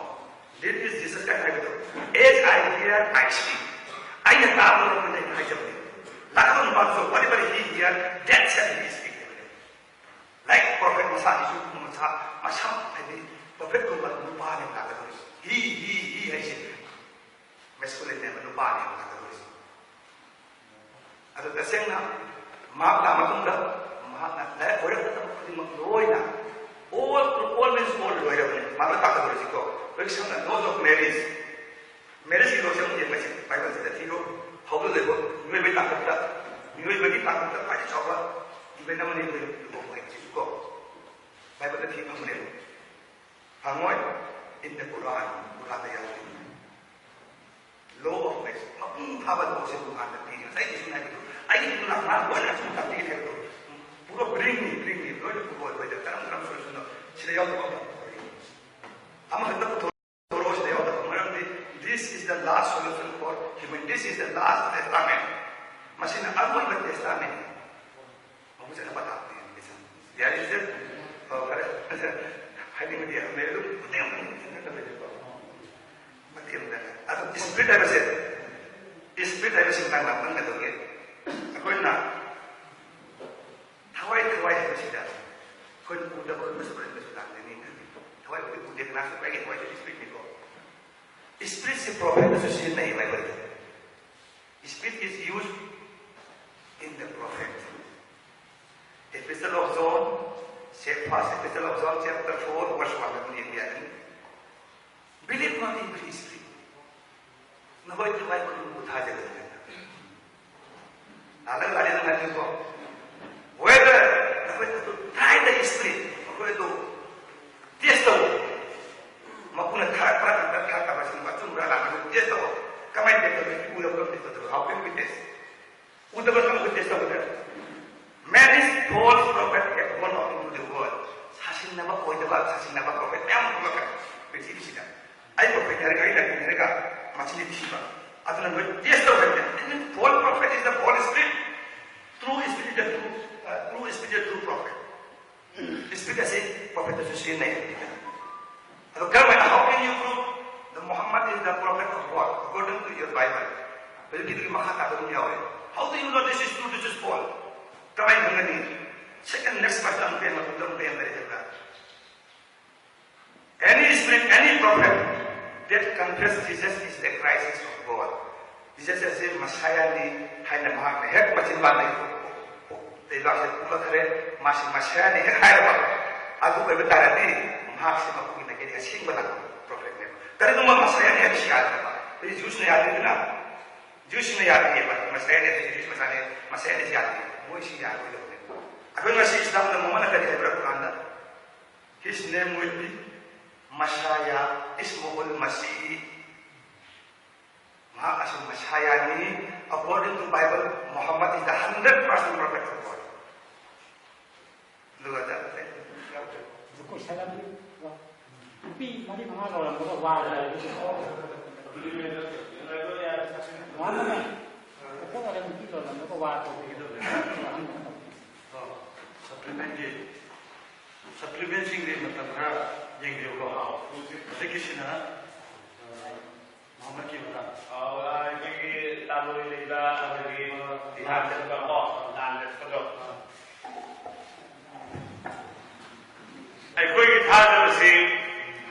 This is Jesus Christ ꯍꯥꯏꯕꯗꯣ꯫ As I hear, I speak. ꯑꯩꯅ ꯇꯥꯕ ꯃꯇꯝꯗ ꯑꯩꯅ ꯍꯥꯏꯖꯕꯅꯤ꯫ ꯂꯥꯛꯀꯗꯧꯕ ꯅꯨꯄꯥꯗꯨꯁꯨ whatever he hear, that shall he speak ꯍꯥꯏꯕꯅꯤ꯫ Like prophet ꯃꯁꯥꯁꯤꯁꯨ ꯃꯁꯥ, ꯃꯁꯥ ꯍꯥꯏꯗꯤ prophetꯀꯨꯝꯕ ꯅꯨꯄꯥꯅꯦ ꯂꯥꯛꯀꯗꯧꯔꯤꯁꯦ꯫ He, he, he ꯍꯥꯏꯁꯦ masculineꯅꯦꯕ, ꯅꯨꯄꯥꯅꯦꯕ ꯂꯥꯛꯀꯗꯧꯔꯤꯁꯦ꯫ ꯑꯗꯨ ꯇꯁꯦꯡꯅ ꯃꯍꯥꯛ ꯂꯥꯛꯑ ꯃꯇꯨꯡꯗ ꯃꯍꯥꯛꯅ ꯂꯥꯏꯔꯤꯛ ꯑꯣꯏꯔꯛꯀꯗꯕ ꯈꯨꯗꯤꯡꯃꯛ ꯂꯣꯏꯅ, all, all means all ꯂꯣꯏꯔꯕꯅꯤ꯫ ꯃꯍꯥꯛꯅ ꯇꯥꯛꯀꯗꯧꯔꯤꯁꯤꯀꯣ꯫ ꯂꯣꯏ ꯁꯝꯅ laws of marriage, marriageꯀꯤ ꯂꯣꯁꯦ ꯑꯃꯨꯛ ꯌꯦꯡꯉꯁꯤ꯫ ꯕꯥꯏꯕꯜꯁꯤꯗ ꯊꯤꯔꯣ꯫ ꯍꯧꯒꯠꯂꯛꯂꯤꯕ ꯃꯤꯑꯣꯏꯕꯒꯤ ꯇꯥꯡꯀꯛꯇ, ꯃꯤꯑꯣꯏꯕꯒꯤ ꯇꯥꯡꯀꯛꯇ ꯈ꯭ꯋꯥꯏꯗꯒꯤ ꯆꯥꯎꯕ event ꯑꯃꯅꯤ ꯑꯩꯈꯣꯏ ꯂꯨꯍꯣꯡꯕ ꯍꯥꯏꯕꯁꯤꯀꯣ꯫ ꯕꯥꯏꯕꯜꯗ ꯊꯤ ꯐꯪꯕꯅꯦꯕ꯫ ꯐꯪꯉꯣꯏ? In the Quran, ꯀꯨꯔꯥꯟꯗ ꯌꯥꯎꯔꯤ꯫ Law of marriage, ꯃꯄꯨꯡ ꯐꯥꯕ ꯂꯣꯁꯦ ꯀꯨꯔꯥꯟꯗ ꯄꯤꯔꯤ꯫ ꯉꯁꯥꯏ ꯏꯁꯨꯅ ꯍꯥꯏꯕꯗꯣ, ꯑꯩꯒꯤ ꯏꯃꯨꯡ ꯂꯥꯛ ꯃꯥ ꯂꯣꯏꯅ ꯑꯁꯨꯝ ꯇꯥꯛꯄꯤꯒꯦ ꯍꯥꯏꯕꯗꯣ꯫ ꯄꯨꯔꯥ bring me, bring me, ꯂꯣꯏꯅ ꯄꯨꯊꯣꯛꯑꯣ ꯑꯩꯈꯣꯏꯗ꯫ ꯀꯔꯝ ꯀꯔꯝ solutionꯅꯣ? ꯁꯤꯗ ꯌꯥꯎꯗꯕ ꯑꯃ ꯄꯨꯊꯣꯔꯛꯏ꯫ ꯑꯃꯈꯛꯇ ꯄꯨꯊꯣꯔꯛꯑꯣ ꯁꯤꯗ ꯌꯥꯎꯗꯕ, ꯃꯔꯝꯗꯤ this is the last solution for human, this is the last testament. ꯃꯁꯤꯅ ꯑꯔꯣꯏꯕ testament꯫ ꯃꯕꯨꯛ ꯆꯠꯅꯕ ꯇꯥꯛꯄꯅꯤ꯫ There is a, ꯑꯣ, ꯐꯔꯦ꯫ ꯍꯥꯏꯅꯤꯡꯕꯗꯤ ꯌꯥꯝ ꯂꯩ, ꯑꯗꯨꯝ ꯃꯇꯦꯛ ꯑꯃ ꯈꯪꯖꯤꯟꯅꯕ ꯂꯩꯔꯦꯀꯣ꯫ ꯃꯇꯦꯛ ꯑꯃꯗ꯫ ꯑꯗꯣ spirit ꯍꯥꯏꯕꯁꯦ, spirit ꯍꯥꯏꯕꯁꯤ ꯃꯇꯥꯡ ꯂꯥꯛꯄ ꯀꯩꯗꯧꯒꯦ? ꯑꯩꯈꯣꯏꯅ ꯊꯋꯥꯏ, ꯊꯋꯥꯏ ꯍꯥꯏꯕꯁꯤꯗ ꯑꯩꯈꯣꯏꯅ ꯎꯗꯕ ꯈꯟꯕꯁꯨ, ꯈꯟꯕꯁꯨ ꯂꯥꯛꯀꯅꯤ꯫ ꯊꯋꯥꯏ ꯑꯩꯈꯣꯏ ꯎꯗꯦ, ꯀꯅꯥꯁꯨ ꯄꯥꯏꯒꯦ, ꯊꯋꯥꯏꯁꯨ spiritꯅꯤꯀꯣ꯫ Spiritꯁꯦ prophetꯅꯁꯨ ꯁꯤꯖꯤꯟꯅꯩ ꯕꯥꯏꯕꯜꯗ꯫ Spirit is used in the prophet. Epistle of John, first Epistle of John, chapter four, verse one ꯗ ꯑꯗꯨꯝ ꯌꯦꯡꯕ ꯌꯥꯒꯅꯤ꯫ Believe not in the spirit. ꯅꯈꯣꯏ ꯊꯋꯥꯏ ꯈꯨꯗꯤꯡꯃꯛꯄꯨ ꯊꯥꯖꯒꯗꯕꯅꯤ꯫ ꯂꯥꯜꯂꯒ ꯂꯥꯜꯂꯦ ꯑꯗꯨꯝ ꯍꯥꯏꯗꯣꯏꯀꯣ꯫ Whether ꯅꯈꯣꯏ ꯑꯗꯨ try the spirit, ꯃꯈꯣꯏ ꯑꯗꯨ test ꯇꯧ꯫ ꯃꯄꯨꯅ ꯊꯥꯔꯛꯄ꯭ꯔꯥ ꯅꯠꯇ꯭ꯔꯒ ꯊꯥꯔꯛꯇꯕ꯭ꯔꯥ, ꯁꯤ ꯑꯆꯨꯝꯕ꯭ꯔꯥ ꯂꯥꯟꯕ꯭ꯔꯥ test ꯇꯧ꯫ ꯀꯃꯥꯏꯅ test ꯇꯧꯒꯅꯤ? ꯎꯗꯕ ꯀꯔꯝꯅ test ꯇꯧꯗꯣꯏꯕ? How can we test? ꯎꯗꯕ ꯀꯔꯝꯅ test ꯇꯧꯒꯗ꯭ꯔꯥ? Many false prophets have gone out into the world. ꯁꯥꯁꯤꯟꯅꯕ ꯑꯣꯏꯗꯕ, ꯁꯥꯁꯤꯟꯅꯕ prophet ꯃꯌꯥꯝ ꯑꯃ ꯊꯣꯛꯂꯛꯀꯅꯤ ꯄ꯭ꯔꯤꯊꯤꯕꯤꯁꯤꯗ꯫ ꯑꯩ prophet ꯍꯥꯏꯔꯒ, ꯑꯩ ꯅꯕꯤ ꯍꯥꯏꯔꯒ ꯃꯁꯤꯗꯤ ꯊꯤꯕ꯫ ꯑꯗꯨꯅ ꯅꯣꯏ test ꯇꯧꯔꯦ꯫ False prophet is the false spirit. True spirit is the true, uh, true spirit is the true prophet. Spirit ꯑꯁꯤ prophet ꯇꯁꯨ ꯁꯤꯖꯤꯟꯅꯩ꯫ ꯑꯗꯣ ꯀꯔꯝꯍꯥꯏꯅ, how can you prove the Muhammad is the prophet of God according to your Bible? ꯍꯧꯖꯤꯛꯀꯤꯗꯨꯒꯤ ꯃꯈꯥ ꯇꯥꯕ ꯑꯗꯨꯝ ꯌꯥꯎꯋꯦ꯫ How do you know this is true, this is false? ꯀꯃꯥꯏꯅ ꯈꯪꯒꯅꯤ? Second next question ꯑꯃꯨꯛ ꯍꯦꯟꯅ ꯃꯇꯨꯡꯗ ꯑꯃꯨꯛ ꯍꯦꯟꯅ ꯂꯩꯔꯦ꯫ Any spirit, any prophet that confess Jesus is the Christ of God. Jesus ꯑꯁꯤ ꯃꯁꯥꯌꯥꯅꯤ ꯍꯥꯏꯅ ꯃꯍꯥꯛꯅ ꯍꯦꯛ ꯃꯆꯤꯟꯕꯥꯜꯗꯒꯤ ꯂꯩꯕꯥꯛꯁꯦ ꯄꯣꯛꯂꯛꯈ꯭ꯔꯦ, ꯃꯥꯁꯤ ꯃꯁꯥꯌꯥꯅꯤ ꯍꯦꯛ ꯍꯥꯏꯔꯕ, ꯑꯗꯨ ꯑꯣꯏꯕ ꯇꯥꯔꯗꯤ ꯃꯍꯥꯛꯁꯤ ꯃꯄꯨꯒꯤ ꯅꯥꯀꯟꯒꯤ ꯑꯁꯦꯡꯕ ꯂꯥꯛꯄ prophetꯅꯦꯕ꯫ ꯀꯔꯤꯒꯨꯝꯕ ꯃꯁꯥꯌꯥꯅꯤ ꯍꯥꯏꯕꯁꯤ ꯌꯥꯗ꯭ꯔꯕ, ꯑꯩꯈꯣꯏ ꯖ꯭ꯌꯨꯁꯅ ꯌꯥꯗ꯭ꯔꯤꯗꯅ, ꯖ꯭ꯌꯨꯁꯁꯤꯡꯅ ꯌꯥꯗꯦꯕ, ꯃꯁꯥꯌꯥꯅꯤ ꯍꯥꯏꯕꯁꯤ ꯖ꯭ꯌꯨꯁ ꯃꯆꯥꯅꯤ, ꯃꯁꯥꯌꯥꯅꯤ ꯌꯥꯗꯦ, ꯃꯣꯏꯁꯤ ꯌꯥꯔꯣꯏꯗꯕꯅꯦꯕ꯫ ꯑꯩꯈꯣꯏ ꯉꯁꯤ ꯏꯁꯂꯥꯝꯗ ꯃꯃꯜꯅ ꯀꯔꯤ ꯍꯥꯏꯕ꯭ꯔꯥ ꯀꯨꯔꯥꯟꯗ? His name will be Messiah, Ismuhul Masih. ꯃꯍꯥꯛ ꯑꯁꯤ ꯃꯁꯥꯌꯥꯅꯤ꯫ According to Bible, Muhammad is the hundred percent prophet of God. ꯑꯗꯨꯒ ꯅꯨꯄꯤ ꯃꯔꯤ ꯃꯉꯥ ꯂꯧꯔꯝꯕꯒ ꯋꯥꯗ꯭ꯔꯦ꯫ ꯋꯥꯗꯅ ꯅꯨꯄꯤ ꯂꯧꯔꯝꯕꯒ ꯋꯥꯗ꯭ꯔꯦ꯫ Supplementꯒꯤ, supplementꯁꯤꯡꯗꯤ ꯃꯇꯝ ꯈꯔ ꯌꯦꯡꯕꯤꯌꯨꯀꯣ꯫ ꯍꯧꯖꯤꯛꯀꯤꯁꯤꯅ, ꯑ, ꯃꯍꯝꯃꯗꯀꯤ ꯃꯇꯥꯡ꯫ ꯑ, ꯑꯩꯈꯣꯏꯒꯤ ꯇꯥꯂꯣꯏ ꯂꯩꯕ, ꯑꯗꯒꯤ ꯖꯤꯍꯥꯗ ꯆꯠꯄ ꯀꯣ, ꯂꯥꯟ ꯆꯠꯄꯗꯣ꯫ ꯑꯩꯈꯣꯏꯒꯤ ꯊꯥꯖꯕꯁꯤ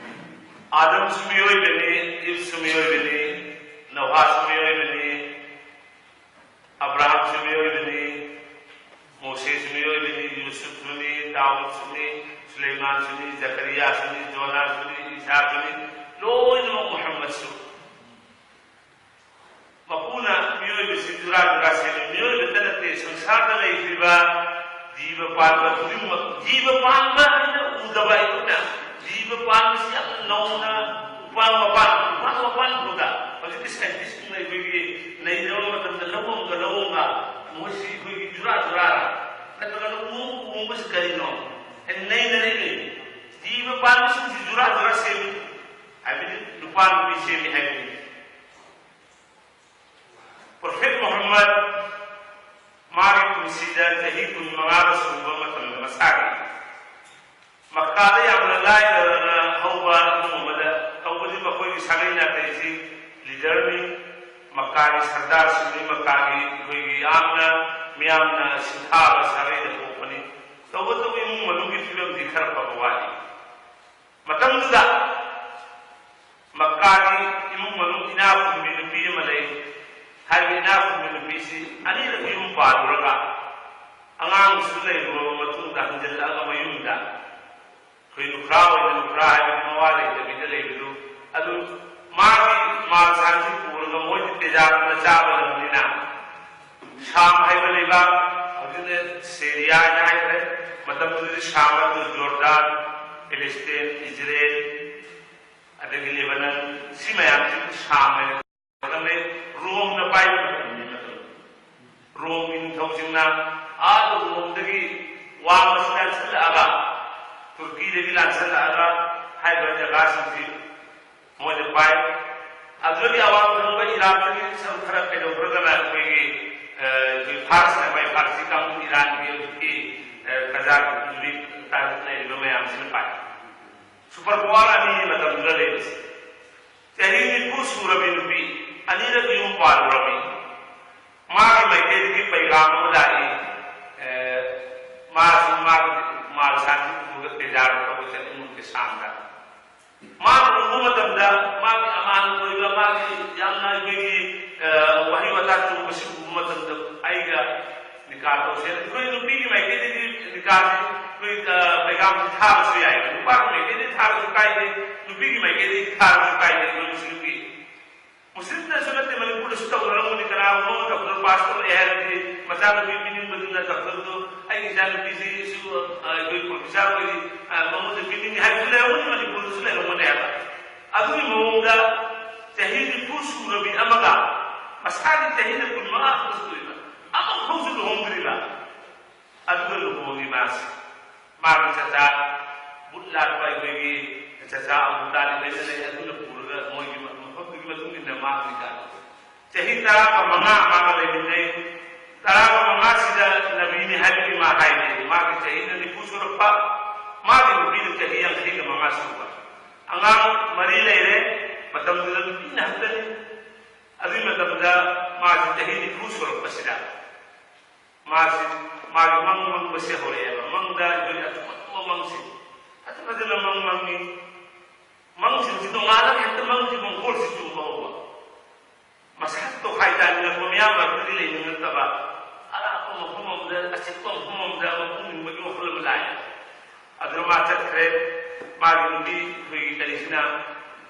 ꯑꯥꯗꯝꯁꯨ ꯃꯤꯑꯣꯏꯕꯅꯤ, ꯏꯕꯁꯨ ꯃꯤꯑꯣꯏꯕꯅꯤ, ꯅꯣꯍꯥꯁꯨ ꯃꯤꯑꯣꯏꯕꯅꯤ, ꯑꯕ꯭ꯔꯥꯍꯝꯁꯨ ꯃꯤꯑꯣꯏꯕꯅꯤ, ꯃꯣꯁꯦꯁꯨ ꯃꯤꯑꯣꯏꯕꯅꯤ, ꯌꯨꯁꯨꯐꯁꯨꯅꯤ, ꯗꯥꯎꯗꯁꯨꯅꯤ, ꯁꯨꯂꯩꯃꯥꯟꯁꯨꯅꯤ, ꯖꯀꯔꯤꯌꯥꯁꯨꯅꯤ, ꯖꯣꯅꯥꯁꯨꯅꯤ, ꯏꯁꯥꯁꯨꯅꯤ, ꯂꯣꯏꯅꯃꯛ ꯃꯨꯍꯝꯃꯗꯁꯨ꯫ ꯃꯄꯨꯅ ꯃꯤꯑꯣꯏꯕꯁꯤ ꯖꯨꯔꯥ ꯖꯨꯔꯥ ꯁꯦꯝꯃꯤ꯫ ꯃꯤꯑꯣꯏꯕꯇ ꯅꯠꯇꯦ, ꯁꯪꯁꯥꯔꯗ ꯂꯩꯔꯤꯕ ꯖꯤꯕ ꯄꯥꯟꯕ ꯈꯨꯗꯤꯡꯃꯛ, ꯖꯤꯕ ꯄꯥꯟꯕ ꯍꯥꯏꯅ ꯎꯗꯕ ꯑꯩꯈꯣꯏꯅ ꯖꯤꯕ ꯄꯥꯟꯕꯁꯤ ꯌꯥꯝꯅ ꯅꯧꯅ ꯎꯄꯥꯜ ꯃꯄꯥꯟ, ꯎꯄꯥꯜ ꯃꯄꯥꯟ ꯐꯥꯎꯗ ꯍꯧꯖꯤꯛꯇꯤ ꯁꯥꯏꯟꯇꯤꯁꯁꯤꯡꯅ ꯑꯩꯈꯣꯏꯒꯤ ꯅꯩꯅꯕ ꯃꯇꯝꯗ ꯂꯧꯑꯣꯡꯒ ꯂꯧꯑꯣꯡꯒ ꯃꯣꯏꯁꯤ ꯑꯩꯈꯣꯏꯒꯤ ꯖꯨꯔꯥ ꯖꯨꯔꯥꯔ ꯅꯠꯇ꯭ꯔꯒꯅ ꯎꯍꯣꯡ ꯎꯍꯣꯡꯕꯁꯤ ꯀꯔꯤꯅꯣ ꯍꯥꯏꯅ ꯅꯩꯅꯔꯤꯕꯅꯤ꯫ ꯖꯤꯕ ꯄꯥꯟꯕꯁꯤꯡꯁꯤ ꯖꯨꯔꯥ ꯖꯨꯔꯥ ꯁꯦꯝꯃꯤ ꯍꯥꯏꯕꯗꯤ ꯅꯨꯄꯥ ꯅꯨꯄꯤ ꯁꯦꯝꯃꯤ ꯍꯥꯏꯕꯅꯤ꯫ ꯄ꯭ꯔꯣꯐꯦꯠ ꯃꯨꯍꯝꯃꯗ ꯃꯥꯒꯤ ꯄꯨꯟꯁꯤꯗ ꯆꯍꯤ ꯀꯨꯟꯃꯉꯥꯒ ꯁꯨꯕ ꯃꯇꯝꯗ ꯃꯁꯥꯒꯤ ꯃꯛꯀꯥꯗ ꯌꯥꯝꯅ ꯂꯥꯏꯔꯅ ꯍꯧꯕ ꯏꯃꯨꯡ ꯑꯃꯗ, ꯇꯧꯕꯗꯤ ꯃꯈꯣꯏꯒꯤ ꯁꯥꯒꯩ ꯅꯥꯇꯩꯁꯤ ꯂꯤꯗꯔꯅꯤ, ꯃꯛꯀꯥꯒꯤ ꯁꯔꯗꯥꯔꯁꯤꯡꯅꯤ, ꯃꯛꯀꯥꯒꯤ ꯑꯩꯈꯣꯏꯒꯤ ꯌꯥꯝꯅ ꯃꯤꯌꯥꯝꯅ ꯁꯤꯡꯊꯥꯕ ꯁꯥꯒꯩꯗ ꯄꯣꯛꯄꯅꯤ꯫ ꯇꯧꯕꯇꯕꯨ ꯏꯃꯨꯡ ꯃꯅꯨꯡꯒꯤ ꯐꯤꯕꯝꯗꯤ ꯈꯔ ꯐꯕ ꯋꯥꯠꯂꯤ꯫ ꯃꯇꯝꯗꯨꯗ ꯃꯛꯀꯥꯒꯤ ꯏꯃꯨꯡ ꯃꯅꯨꯡ ꯏꯅꯥꯛ ꯈꯨꯟꯕꯤ ꯅꯨꯄꯤ ꯑꯃ ꯂꯩ꯫ ꯍꯥꯏꯔꯤꯕ ꯏꯅꯥꯛ ꯈꯨꯟꯕꯤ ꯅꯨꯄꯤꯁꯤ ꯑꯅꯤꯔꯛ ꯌꯨꯝ ꯄꯥꯜꯂꯨꯔꯒ ꯑꯉꯥꯡꯁꯨ ꯂꯩꯔꯨꯔꯕ ꯃꯇꯨꯡꯗ ꯍꯟꯖꯤꯜꯂꯛꯑꯒ ꯃꯌꯨꯝꯗ ꯑꯩꯈꯣꯏ ꯅꯨꯈ꯭ꯔꯥ ꯑꯣꯏꯅ, ꯅꯨꯈ꯭ꯔꯥ ꯍꯥꯏꯕꯗꯤ ꯃꯋꯥ ꯂꯩꯇꯕꯤꯗ ꯂꯩꯕꯗꯨ, ꯑꯗꯨ ꯃꯥꯒꯤ ꯃꯥꯜ ꯁꯥꯟꯁꯤ ꯄꯨꯔꯒ ꯃꯣꯏꯗꯤ ꯇꯦꯖꯥꯔꯠꯅ ꯆꯥꯕ ꯂꯝꯅꯤꯅ ꯁꯥꯝ ꯍꯥꯏꯕ ꯂꯩꯕꯥꯛ, ꯍꯧꯖꯤꯛꯅ ꯁꯦꯔꯤꯌꯥ ꯍꯥꯏꯅ ꯍꯥꯏꯈ꯭ꯔꯦ, ꯃꯇꯝꯗꯨꯗꯗꯤ ꯁꯥꯝ ꯍꯥꯏꯕꯗꯨ ꯖꯣꯔꯗꯥꯟ, ꯐꯤꯂꯤꯁꯇꯤꯟ, ꯏꯖꯔꯦꯜ, ꯑꯗꯒꯤ ꯂꯦꯕꯅꯟ, ꯁꯤ ꯃꯌꯥꯝꯁꯤ ꯁꯥꯝ ꯍꯥꯏꯅ ꯈꯪꯅꯩ꯫ ꯔꯣꯝꯅ ꯄꯥꯏꯕ ꯃꯇꯝꯅꯤ ꯃꯇꯝ꯫ ꯔꯣꯝꯒꯤ ꯅꯤꯡꯊꯧꯁꯤꯡꯅ ꯑꯥꯗ ꯔꯣꯝꯗꯒꯤ ꯋꯥꯡꯃꯁꯤ ꯂꯥꯟꯁꯤꯜꯂꯛꯑꯒ, ꯇꯨꯔꯀꯤꯗꯒꯤ ꯂꯥꯟꯁꯤꯜꯂꯛꯑꯒ ꯍꯥꯏꯔꯤꯕ ꯖꯒꯥꯁꯤꯡꯁꯤ ꯃꯣꯏꯅ ꯄꯥꯏ꯫ ꯑꯗꯨꯗꯒꯤ ꯑꯋꯥꯡ ꯊꯪꯕ ꯏꯔꯥꯛꯇꯒꯤ ꯁꯔꯨꯛ ꯈꯔ ꯀꯩꯗꯧꯈ꯭ꯔꯒꯅ ꯑꯩꯈꯣꯏꯒꯤ, ꯑ, ꯑꯩꯈꯣꯏ ꯐꯥꯔꯁꯅ ꯄꯥꯏ, ꯐꯥꯔꯁꯤ ꯀꯥꯡꯕꯨ ꯏꯔꯥꯟꯒꯤ ꯍꯧꯖꯤꯛꯀꯤ, ꯑ, ꯀꯖꯥꯛ, ꯎꯖꯕꯦꯛ ꯂꯩꯔꯤꯕ ꯃꯌꯥꯝꯁꯤꯅ ꯄꯥꯏ꯫ ꯁꯨꯄꯔ ꯄꯋꯥꯔ ꯑꯅꯤꯒꯤ ꯃꯇꯝꯗꯨꯗ ꯂꯩꯕꯁꯦ꯫ ꯆꯍꯤ ꯅꯤꯐꯨ ꯁꯨꯔꯕꯤ ꯅꯨꯄꯤ, ꯑꯅꯤꯔꯛ ꯌꯨꯝ ꯄꯥꯜꯂꯨꯔꯕꯤ꯫ ꯃꯥꯒꯤ ꯃꯥꯏꯀꯩꯗꯒꯤ ꯄꯩꯒꯥꯝ ꯑꯃ ꯂꯥꯛꯏ꯫ ꯑꯦ, ꯃꯥꯁꯨ ꯃꯥꯒꯤ ꯃꯥꯜ ꯁꯥꯟꯁꯤ ꯄꯨꯔꯒ ꯇꯦꯖꯥꯔ ꯇꯧꯕ ꯆꯠꯅꯤꯡꯕꯒꯤ ꯁꯥꯡꯗ꯫ ꯃꯥꯅ ꯎꯕ ꯃꯇꯝꯗ ꯃꯥꯒꯤ ꯑꯃꯥꯟ ꯑꯣꯏꯕ, ꯃꯥꯒꯤ ꯌꯥꯝꯅ ꯑꯩꯈꯣꯏꯒꯤ, ꯑ, ꯋꯥꯍꯩ ꯋꯥꯇꯥ ꯆꯨꯝꯕꯁꯤ ꯎꯕ ꯃꯇꯝꯗ ꯑꯩꯒ ꯅꯤꯀꯥ ꯇꯧꯁꯦ꯫ ꯑꯩꯈꯣꯏ ꯅꯨꯄꯤꯒꯤ ꯃꯥꯏꯀꯩꯗꯒꯤ ꯅꯤꯀꯥꯁꯤ ꯑꯩꯈꯣꯏ, ꯑ, ꯄꯩꯒꯥꯝꯁꯤ ꯊꯥꯕꯁꯨ ꯌꯥꯏ꯫ ꯅꯨꯄꯥꯒꯤ ꯃꯥꯏꯀꯩꯗꯒꯤ ꯊꯥꯔꯁꯨ ꯀꯥꯏꯗꯦ, ꯅꯨꯄꯤꯒꯤ ꯃꯥꯏꯀꯩꯗꯒꯤ ꯊꯥꯔꯁꯨ ꯀꯥꯏꯗꯦ꯫ ꯑꯩꯈꯣꯏ ꯃꯨꯁꯂꯤꯝꯒꯤ ꯃꯨꯁꯂꯤꯝꯗꯁꯨ ꯅꯠꯇꯦ, ꯃꯅꯤꯄꯨꯔꯗꯁꯨ ꯇꯧꯅꯔꯝꯒꯅꯤ꯫ ꯀꯅꯥꯒꯨꯝꯕ ꯑꯃ ꯗꯣꯛꯇꯔ ꯄꯥꯁ ꯇꯧꯔꯛꯑꯦ ꯍꯥꯏꯔꯗꯤ ꯃꯆꯥꯅꯨꯄꯤ ꯄꯤꯅꯤꯡꯕꯗꯨꯅ ꯗꯣꯛꯇꯔꯗꯣ, "ꯑꯩꯒꯤ ꯏꯆꯥꯅꯨꯄꯤꯁꯤꯁꯨ, ꯑ, ꯑꯩꯈꯣꯏ ꯄ꯭ꯔꯣꯐꯦꯁꯥꯔ ꯑꯣꯏꯔꯤ, ꯑ, ꯃꯉꯣꯟꯗ ꯄꯤꯅꯤꯡꯉꯤ" ꯍꯥꯏꯕꯁꯨ ꯂꯩꯔꯝꯒꯅꯤ, ꯃꯅꯤꯄꯨꯔꯗꯁꯨ ꯂꯩꯔꯝꯒꯅꯤ ꯍꯥꯏꯕ꯫ ꯑꯗꯨꯒꯤ ꯃꯑꯣꯡꯗ ꯆꯍꯤ ꯅꯤꯐꯨ ꯁꯨꯔꯕꯤ ꯑꯃꯒ ꯃꯁꯥꯒꯤ ꯆꯍꯤꯅ ꯀꯨꯟꯃꯉꯥ ꯈꯛꯇ ꯁꯨꯔꯤꯕ ꯑꯃꯐꯥꯎꯁꯨ ꯂꯨꯍꯣꯡꯗ꯭ꯔꯤꯕ, ꯑꯗꯨꯒ ꯂꯨꯍꯣꯡꯉꯤ ꯃꯥꯁꯦ꯫ ꯃꯥꯒꯤ ꯆꯆꯥ ꯕꯨꯠ ꯂꯥꯛꯄ ꯑꯩꯈꯣꯏꯒꯤ ꯆꯆꯥ ꯑꯕꯨ ꯇꯥꯂꯤꯕ ꯂꯩ, ꯑꯗꯨꯅ ꯄꯨꯔꯒ ꯃꯣꯏꯒꯤ ꯃꯐꯝꯗꯨꯒꯤ ꯃꯇꯨꯡ ꯏꯟꯅ ꯃꯥꯒꯤ ꯆꯆꯥ ꯆꯍꯤ ꯇꯔꯥꯒ ꯃꯉꯥ ꯃꯥꯒ ꯂꯩꯃꯤꯟꯅꯩ꯫ ꯇꯔꯥꯒ ꯃꯉꯥꯁꯤꯗ ꯅꯕꯤꯅꯤ ꯍꯥꯏꯕꯒꯤ ꯃꯥ ꯍꯥꯏꯔꯦ꯫ ꯃꯥꯒꯤ ꯆꯍꯤꯅ ꯅꯤꯐꯨ ꯁꯨꯔꯛꯄ, ꯃꯥꯒꯤ ꯅꯨꯄꯤꯅ ꯆꯍꯤ ꯌꯥꯡꯈꯩꯒ ꯃꯉꯥ ꯁꯨꯕ꯫ ꯑꯉꯥꯡ ꯃꯔꯤ ꯂꯩꯔꯦ꯫ ꯃꯇꯝꯗꯨꯗ ꯅꯨꯄꯤꯅ ꯍꯟꯇꯅꯤ꯫ ꯑꯗꯨꯒꯤ ꯃꯇꯝꯗ ꯃꯥꯁꯤ ꯆꯍꯤ ꯅꯤꯐꯨ ꯁꯨꯔꯛꯄꯁꯤꯗ ꯃꯥꯁꯤ, ꯃꯥꯒꯤ ꯃꯪ ꯃꯪꯕꯁꯦ ꯍꯧꯔꯛꯑꯦꯕ꯫ ꯃꯪꯗ ꯑꯩꯈꯣꯏ ꯑꯆꯨꯝ ꯑꯆꯨꯝꯕ ꯃꯪꯁꯦ ꯐꯖ ꯐꯖꯅ ꯃꯪ ꯃꯪꯉꯤ꯫ ꯃꯪꯁꯤꯡꯁꯤ ꯅꯣꯡꯉꯥꯜꯂꯒ ꯍꯦꯛꯇ ꯃꯪꯁꯤ ꯃꯪꯒꯣꯜꯁꯤ ꯆꯨꯝꯕ ꯍꯧꯕ꯫ ꯃꯁꯥ ꯇꯣꯈꯥꯏ ꯇꯥꯅꯤꯡꯉꯛꯄ, ꯃꯤꯌꯥꯝ ꯃꯔꯛꯇꯗꯤ ꯂꯩꯅꯤꯡꯉꯛꯇꯕ, ꯑꯔꯥꯞꯄ ꯃꯐꯝ ꯑꯃꯗ, ꯑꯆꯤꯛꯄ ꯃꯐꯝ ꯑꯃꯗ ꯑꯃ ꯄꯨꯅꯤꯡꯕꯒꯤ ꯋꯥꯈꯜ ꯑꯃ ꯂꯥꯛꯑꯦ꯫ ꯑꯗꯨꯅ ꯃꯥ ꯆꯠꯈ꯭ꯔꯦ꯫ ꯃꯥꯒꯤ ꯅꯨꯄꯤ ꯑꯩꯈꯣꯏꯒꯤ ꯀꯔꯤꯁꯤꯅ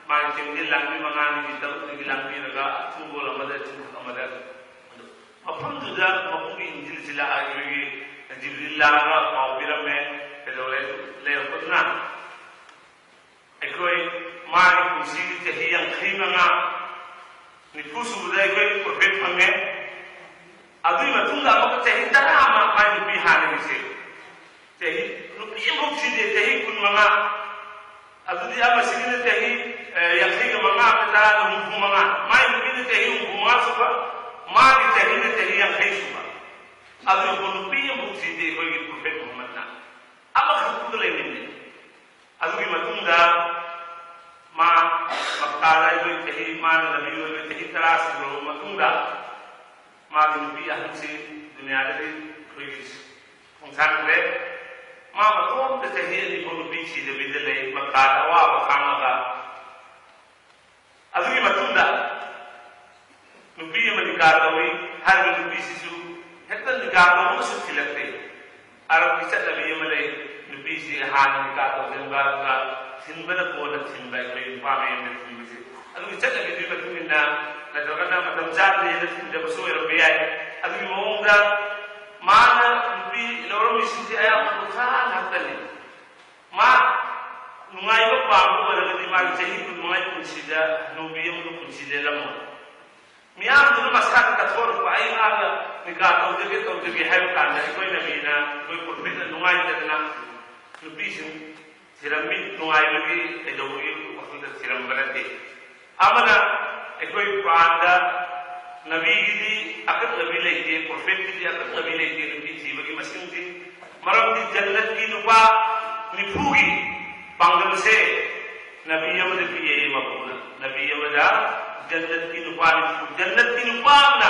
ꯃꯥꯒꯤ ꯆꯦꯡꯖꯦꯜ ꯂꯥꯡꯕꯤ ꯃꯉꯥꯅꯤꯒꯤ ꯇꯔꯨꯛꯅꯤꯒꯤ ꯂꯥꯡꯕꯤꯔꯒ ꯆꯤꯡꯒꯣꯜ ꯑꯃꯗ, ꯆꯤꯡꯊꯛ ꯑꯃꯗ, ꯑꯗꯨ ꯃꯐꯝꯗꯨꯗ ꯃꯄꯨꯒꯤ ꯏꯟꯖꯤꯜꯁꯤ ꯂꯥꯛꯑ, ꯑꯩꯈꯣꯏꯒꯤ ꯖꯤꯕ꯭ꯔꯤꯜ ꯂꯥꯛꯑꯒ ꯄꯥꯎ ꯄꯤꯔꯝꯃꯦ꯫ ꯀꯩꯗꯧꯔꯦ? ꯂꯩꯔꯛꯄꯗꯨꯅ ꯑꯩꯈꯣꯏ ꯃꯥꯒꯤ ꯄꯨꯟꯁꯤꯒꯤ ꯆꯍꯤ ꯌꯥꯡꯈꯩ ꯃꯉꯥ, ꯅꯤꯐꯨ ꯁꯨꯕꯗ ꯑꯩꯈꯣꯏ ꯄ꯭ꯔꯣꯐꯦꯠ ꯐꯪꯉꯦ꯫ ꯑꯗꯨꯒꯤ ꯃꯇꯨꯡꯗ ꯑꯃꯨꯛꯀ ꯆꯍꯤ ꯇꯔꯥ ꯑꯃ ꯃꯥꯏ ꯅꯨꯄꯤ ꯍꯥꯟꯅꯒꯤꯁꯦ, ꯆꯍꯤ, ꯅꯨꯄꯤ ꯑꯃꯐꯥꯎ ꯊꯤꯗꯦ, ꯆꯍꯤ ꯀꯨꯟꯃꯉꯥ꯫ ꯑꯗꯨꯗꯤ ꯑꯃꯁꯤꯒꯤꯅ ꯆꯍꯤ, ꯑꯦ, ꯌꯥꯡꯈꯩꯒ ꯃꯉꯥ ꯑꯃ, ꯇꯔꯥꯅ ꯍꯨꯝꯐꯨ ꯃꯉꯥ, ꯃꯥꯏ ꯅꯨꯄꯤꯅ ꯆꯍꯤ ꯍꯨꯝꯐꯨ ꯃꯉꯥ ꯁꯨꯕ, ꯃꯥꯒꯤ ꯆꯍꯤꯅ ꯆꯍꯤ ꯌꯥꯡꯈꯩ ꯁꯨꯕ꯫ ꯑꯗꯨꯕꯨ ꯅꯨꯄꯤ ꯑꯃꯐꯥꯎ ꯊꯤꯗꯦ ꯑꯩꯈꯣꯏꯒꯤ ꯄ꯭ꯔꯣꯐꯦꯠ ꯃꯨꯍꯝꯃꯗꯅ꯫ ꯑꯃꯈꯛꯇꯨꯒ ꯂꯩꯃꯤꯟꯅꯩ꯫ ꯑꯗꯨꯒꯤ ꯃꯇꯨꯡꯗ ꯃꯥ ꯃꯛꯀꯥꯗ ꯑꯩꯈꯣꯏ ꯆꯍꯤ, ꯃꯥꯅ ꯅꯕꯤ ꯑꯣꯏꯕ ꯆꯍꯤ ꯇꯔꯥ ꯁꯨꯔꯕ ꯃꯇꯨꯡꯗ ꯃꯥꯒꯤ ꯅꯨꯄꯤ ꯑꯍꯟꯁꯤ ꯗꯨꯅꯤꯌꯥꯗꯒꯤ ꯑꯩꯈꯣꯏꯒꯤ ꯈꯣꯡꯁꯥꯟꯈ꯭ꯔꯦ꯫ ꯃꯥ ꯃꯇꯣꯝꯇ ꯆꯍꯤ ꯑꯅꯤ ꯐꯥꯎ ꯅꯨꯄꯤ ꯊꯤꯗꯕꯤꯗ ꯂꯩ, ꯃꯛꯀꯥꯗ ꯑꯋꯥꯕ ꯈꯥꯡꯉꯒ꯫ ꯑꯗꯨꯒꯤ ꯃꯇꯨꯡꯗ ꯅꯨꯄꯤ ꯑꯃ ꯅꯤꯀꯥ ꯇꯧꯏ꯫ ꯍꯥꯏꯔꯤꯕ ꯅꯨꯄꯤꯁꯤꯁꯨ ꯍꯦꯛꯇ ꯅꯤꯀꯥ ꯇꯧꯕꯒꯁꯨ ꯊꯤꯜꯂꯛꯇꯦ꯫ ꯑꯔꯕꯀꯤ ꯆꯠꯅꯕꯤ ꯑꯃ ꯂꯩ, ꯅꯨꯄꯤꯁꯤ ꯍꯥꯟꯅ ꯅꯤꯀꯥ ꯇꯧꯁꯤꯟꯕ, ꯑꯗꯨꯒ ꯊꯤꯟꯕꯅ ꯀꯣꯟꯅ ꯊꯤꯟꯕ, ꯑꯩꯈꯣꯏ ꯅꯨꯄꯥ ꯃꯌꯨꯝꯗ ꯊꯤꯟꯕꯁꯦ꯫ ꯑꯗꯨꯒꯤ ꯆꯠꯅꯕꯤꯗꯨꯒꯤ ꯃꯇꯨꯡ ꯏꯟꯅ, ꯅꯠꯇ꯭ꯔꯒꯅ ꯃꯇꯝ ꯆꯥꯗ꯭ꯔꯦꯅ ꯊꯤꯡꯖꯕꯁꯨ ꯑꯣꯏꯔꯝꯕ ꯌꯥꯏ꯫ ꯑꯗꯨꯒꯤ ꯃꯑꯣꯡꯗ ꯃꯥꯅ ꯅꯨꯄꯤ ꯂꯧꯔꯝꯃꯤꯁꯤꯡꯁꯦ ꯑꯌꯥꯝꯕ ꯅꯨꯄꯥ ꯉꯥꯛꯇꯅꯤ꯫ ꯃꯥ ꯅꯨꯡꯉꯥꯏꯕ ꯄꯥꯝꯕ ꯑꯣꯏꯔꯒꯗꯤ ꯃꯥꯒꯤ ꯆꯍꯤ ꯀꯨꯟꯃꯉꯥꯒꯤ ꯄꯨꯟꯁꯤꯗ ꯍꯅꯨꯕꯤ ꯑꯃꯒ ꯄꯨꯟꯁꯤ ꯂꯦꯜꯂꯝꯃꯣꯏ꯫ ꯃꯤꯌꯥꯝꯗꯨꯅ ꯃꯁꯥꯗ ꯀꯠꯊꯣꯔꯛꯄ, "ꯑꯩ ꯃꯥꯒ ꯅꯤꯀꯥ ꯇꯧꯖꯒꯦ, ꯇꯧꯖꯒꯦ" ꯍꯥꯏꯕ ꯀꯥꯟꯗ ꯑꯩꯈꯣꯏ ꯅꯕꯤꯅ, ꯑꯩꯈꯣꯏ ꯄ꯭ꯔꯣꯐꯦꯠꯅ ꯅꯨꯡꯉꯥꯏꯇꯗꯅ ꯅꯨꯄꯤꯁꯤꯡ ꯊꯤꯔꯝꯃꯤ꯫ ꯅꯨꯡꯉꯥꯏꯕꯒꯤ ꯀꯩꯗꯧꯕꯒꯤ ꯋꯥꯈꯜꯗ ꯊꯤꯔꯝꯕ ꯅꯠꯇꯦ꯫ ꯑꯃꯅ, ꯑꯩꯈꯣꯏ ꯀꯨꯔꯥꯟꯗ ꯅꯕꯤꯒꯤꯗꯤ ꯑꯀꯛꯅꯕꯤ ꯂꯩꯇꯦ, ꯄ꯭ꯔꯣꯐꯦꯠꯀꯤꯗꯤ ꯑꯀꯛꯅꯕꯤ ꯂꯩꯇꯦ ꯅꯨꯄꯤ ꯊꯤꯕꯒꯤ ꯃꯁꯤꯡꯗꯤ꯫ ꯃꯔꯝꯗꯤ ꯖꯟꯅꯠꯀꯤ ꯅꯨꯄꯥ ꯅꯤꯐꯨꯒꯤ ꯄꯥꯡꯒꯜꯁꯦ ꯅꯕꯤ ꯑꯃꯗ ꯄꯤꯌꯦ ꯃꯄꯨꯅ꯫ ꯅꯕꯤ ꯑꯃꯗ ꯖꯟꯅꯠꯀꯤ ꯅꯨꯄꯥ ꯅꯤꯐꯨ, ꯖꯟꯅꯠꯀꯤ ꯅꯨꯄꯥ ꯑꯃꯅ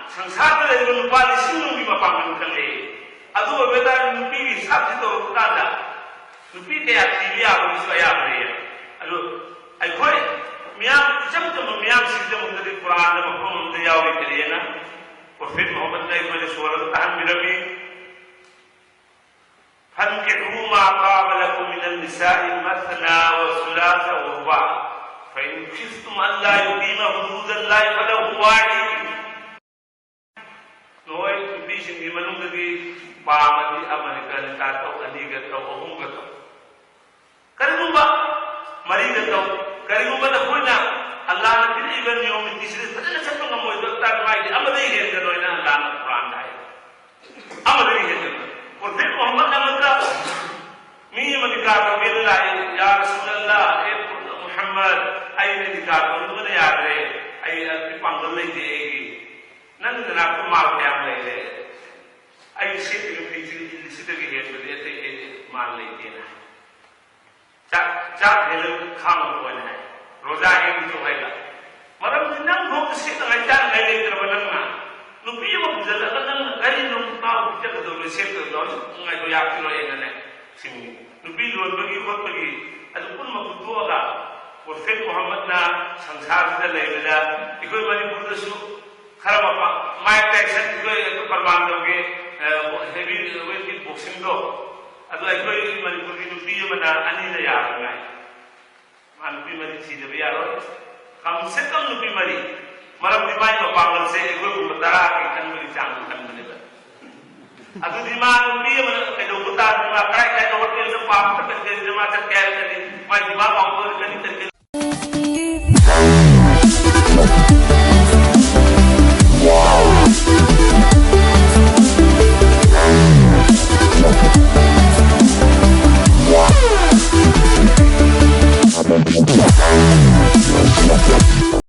ꯁꯪꯁꯥꯔꯗ ꯂꯩꯕ ꯅꯨꯄꯥ ꯂꯤꯁꯤꯡ ꯑꯃꯒꯤ ꯃꯄꯥꯡꯒꯜ ꯈꯜꯂꯦ꯫ ꯑꯗꯨ ꯑꯣꯏꯕ ꯇꯥꯔꯗꯤ ꯅꯨꯄꯤꯒꯤ ꯍꯤꯁꯥꯕꯁꯤ ꯇꯧꯔꯛꯄ ꯀꯥꯟꯗ ꯅꯨꯄꯤ ꯀꯌꯥ ꯊꯤꯕ ꯌꯥꯕꯒꯤꯁꯨ ꯑꯌꯥꯕ ꯂꯩꯌꯦ꯫ ꯑꯗꯨ ꯑꯩꯈꯣꯏ ꯃꯤꯌꯥꯝ, ꯏꯆꯝ ꯆꯝꯕ ꯃꯤꯌꯥꯝꯁꯤꯒꯤꯗꯃꯛꯇꯗꯤ ꯀꯨꯔꯥꯟꯗ ꯃꯐꯝ ꯑꯃꯗ ꯌꯥꯎꯔꯤ, ꯀꯔꯤꯅ ꯄ꯭ꯔꯣꯐꯦꯠ ꯃꯨꯍꯝꯃꯗꯅ ꯑꯩꯈꯣꯏꯗ ꯁꯣꯜꯂꯒ ꯇꯥꯍꯟꯕꯤꯔꯝꯃꯤ꯫ فانكحوا ما طاب لكم من النساء مثنى وثلاث ورباع، فإن خفتم ألا يقيما حدود الله فله واحد. ꯅꯣꯏ ꯅꯨꯄꯤꯁꯤꯡꯒꯤ ꯃꯅꯨꯡꯗꯒꯤ ꯄꯥꯝꯃꯗꯤ ꯑꯃꯅꯤꯒ ꯅꯤꯀꯥ ꯇꯧ, ꯑꯅꯤꯒ ꯇꯧ, ꯑꯍꯨꯝꯒ ꯇꯧ꯫ ꯀꯔꯤꯒꯨꯝꯕ ꯃꯔꯤꯒ ꯇꯧ, ꯀꯔꯤꯒꯨꯝꯕ ꯅꯈꯣꯏꯅ ꯑꯜꯂꯥꯍꯅ ꯄꯤꯔꯛꯏꯕ ꯅꯤꯌꯣꯝ ꯅꯤꯇꯤꯁꯤꯗ ꯐꯖꯅ ꯆꯠꯄ ꯉꯝꯃꯣꯏꯗꯕ ꯇꯥꯔꯗꯤ, ꯃꯥꯏꯗꯤ ꯑꯃꯗꯒꯤ ꯍꯦꯟꯒꯅꯣꯏꯅ ꯑꯜꯂꯥꯍꯅ ꯀꯨꯔꯥꯟꯗ ꯍꯥꯏ꯫ ꯑꯃꯗꯒꯤ ꯍꯦꯟꯒꯅꯣꯏ꯫ ꯄ꯭ꯔꯣꯐꯦꯠ ꯃꯨꯍꯝꯃꯗ ꯑꯃꯗ ꯃꯤ ꯑꯃ ꯅꯤꯀꯥ ꯇꯧꯒꯦꯅ ꯂꯥꯛꯏ, "ꯌꯥ ꯔꯁꯨꯂꯜꯂꯥ, ꯑꯦ ꯃꯨꯍꯝꯃꯗ, ꯑꯩꯅ ꯅꯤꯀꯥ ꯇꯧꯅꯤꯡꯕꯅ ꯌꯥꯗ꯭ꯔꯦ, ꯑꯩ ꯑꯗꯨꯒꯤ ꯄꯥꯡꯒꯜ ꯂꯩꯇꯦ ꯑꯩꯒꯤ꯫ ꯅꯪꯒꯤ ꯅꯅꯥꯛꯇ ꯃꯥꯜ ꯀꯌꯥꯝ ꯂꯩꯔꯦ? ꯑꯩ ꯁꯦꯠꯂꯤꯕ ꯐꯤꯁꯤꯒꯤ ꯏꯜꯁꯤꯗꯒꯤ ꯍꯦꯟꯕꯗꯤ ꯑꯇꯩ ꯑꯩ ꯃꯥꯜ ꯂꯩꯇꯦꯅ ꯍꯥꯏ꯫ ꯆꯥꯛ, ꯆꯥꯛ ꯍꯦꯜꯂꯒ ꯈꯥꯡꯕ ꯑꯣꯏꯅ ꯍꯥꯏ꯫ ꯔꯣꯖꯥ ꯍꯦꯟꯕꯁꯨ ꯍꯥꯏꯕ꯫ ꯃꯔꯝꯗꯤ ꯅꯪ ꯐꯥꯎꯗ ꯁꯦꯠꯅꯉꯥꯏ ꯆꯥꯅꯉꯥꯏ ꯂꯩꯇ꯭ꯔꯕ ꯅꯪꯅ ꯅꯨꯄꯤ ꯑꯃ ꯄꯨꯁꯤꯜꯂꯒ ꯅꯪꯅ ꯀꯔꯤ ꯅꯨꯡ ꯃꯥꯕꯨ ꯄꯤꯖꯒꯗꯧꯔꯤꯕ, ꯁꯦꯠꯀꯗꯧꯔꯤꯕ, ꯍꯧꯖꯤꯛ ꯅꯨꯡꯉꯥꯏꯕ ꯌꯥꯈꯤꯔꯣꯏꯅꯅꯦ ꯁꯤꯡꯉꯤ꯫ ꯅꯨꯄꯤ ꯂꯣꯟꯕꯒꯤ ꯈꯣꯠꯄꯒꯤ ꯑꯗꯨ ꯄꯨꯝꯅꯃꯛ ꯄꯨꯊꯣꯛꯑꯒ ꯄ꯭ꯔꯣꯐꯦꯠ ꯃꯨꯍꯝꯃꯗꯅ ꯁꯪꯁꯥꯔꯁꯤꯗ ꯂꯩꯕꯗ ꯑꯩꯈꯣꯏ ꯃꯅꯤꯄꯨꯔꯗꯁꯨ ꯈꯔ ꯃꯄꯥ-, ꯃꯥꯏꯛ ꯇꯥꯏꯁꯟ ꯑꯩꯈꯣꯏ ꯄ꯭ꯔꯃꯥꯟ ꯇꯧꯒꯦ, ꯑ, ꯍꯦꯚꯤ ꯋꯦꯠꯀꯤ ꯕꯣꯛꯁꯤꯡꯗꯣ, ꯑꯗꯣ ꯑꯩꯈꯣꯏ ꯃꯅꯤꯄꯨꯔꯒꯤ ꯅꯨꯄꯤ ꯑꯃꯅ ꯑꯅꯤꯗ ꯌꯥꯔꯣꯏ ꯍꯥꯏ꯫ ꯃꯥ ꯅꯨꯄꯤ ꯃꯔꯤ ꯊꯤꯗꯕ ꯌꯥꯔꯣꯏ꯫ ꯀꯝꯁꯦ ꯀꯝ ꯅꯨꯄꯤ ꯃꯔꯤ꯫ ꯃꯔꯝꯗꯤ ꯃꯥꯏ ꯃꯄꯥꯡꯒꯜꯁꯦ ꯑꯩꯈꯣꯏꯒꯨꯝꯕ ꯇꯔꯥꯒꯤ ꯈꯟꯕꯒꯤ ꯆꯥꯡꯗ ꯈꯟꯕꯅꯦꯕ꯫ ꯑꯗꯨꯗꯤ ꯃꯥ ꯅꯨꯄꯤ ꯑꯃꯅ ꯀꯩꯗꯧꯕ ꯇꯥꯔꯗꯤ ꯃꯥ ꯀꯗꯥꯏ ꯀꯗꯥꯏꯗ ꯍꯣꯇꯦꯜꯗ ꯄꯥꯔꯛꯇ ꯀꯔꯤ ꯀꯔꯤꯗ ꯃꯥ ꯆꯠꯀꯦ ꯍꯥꯏꯔꯒꯗꯤ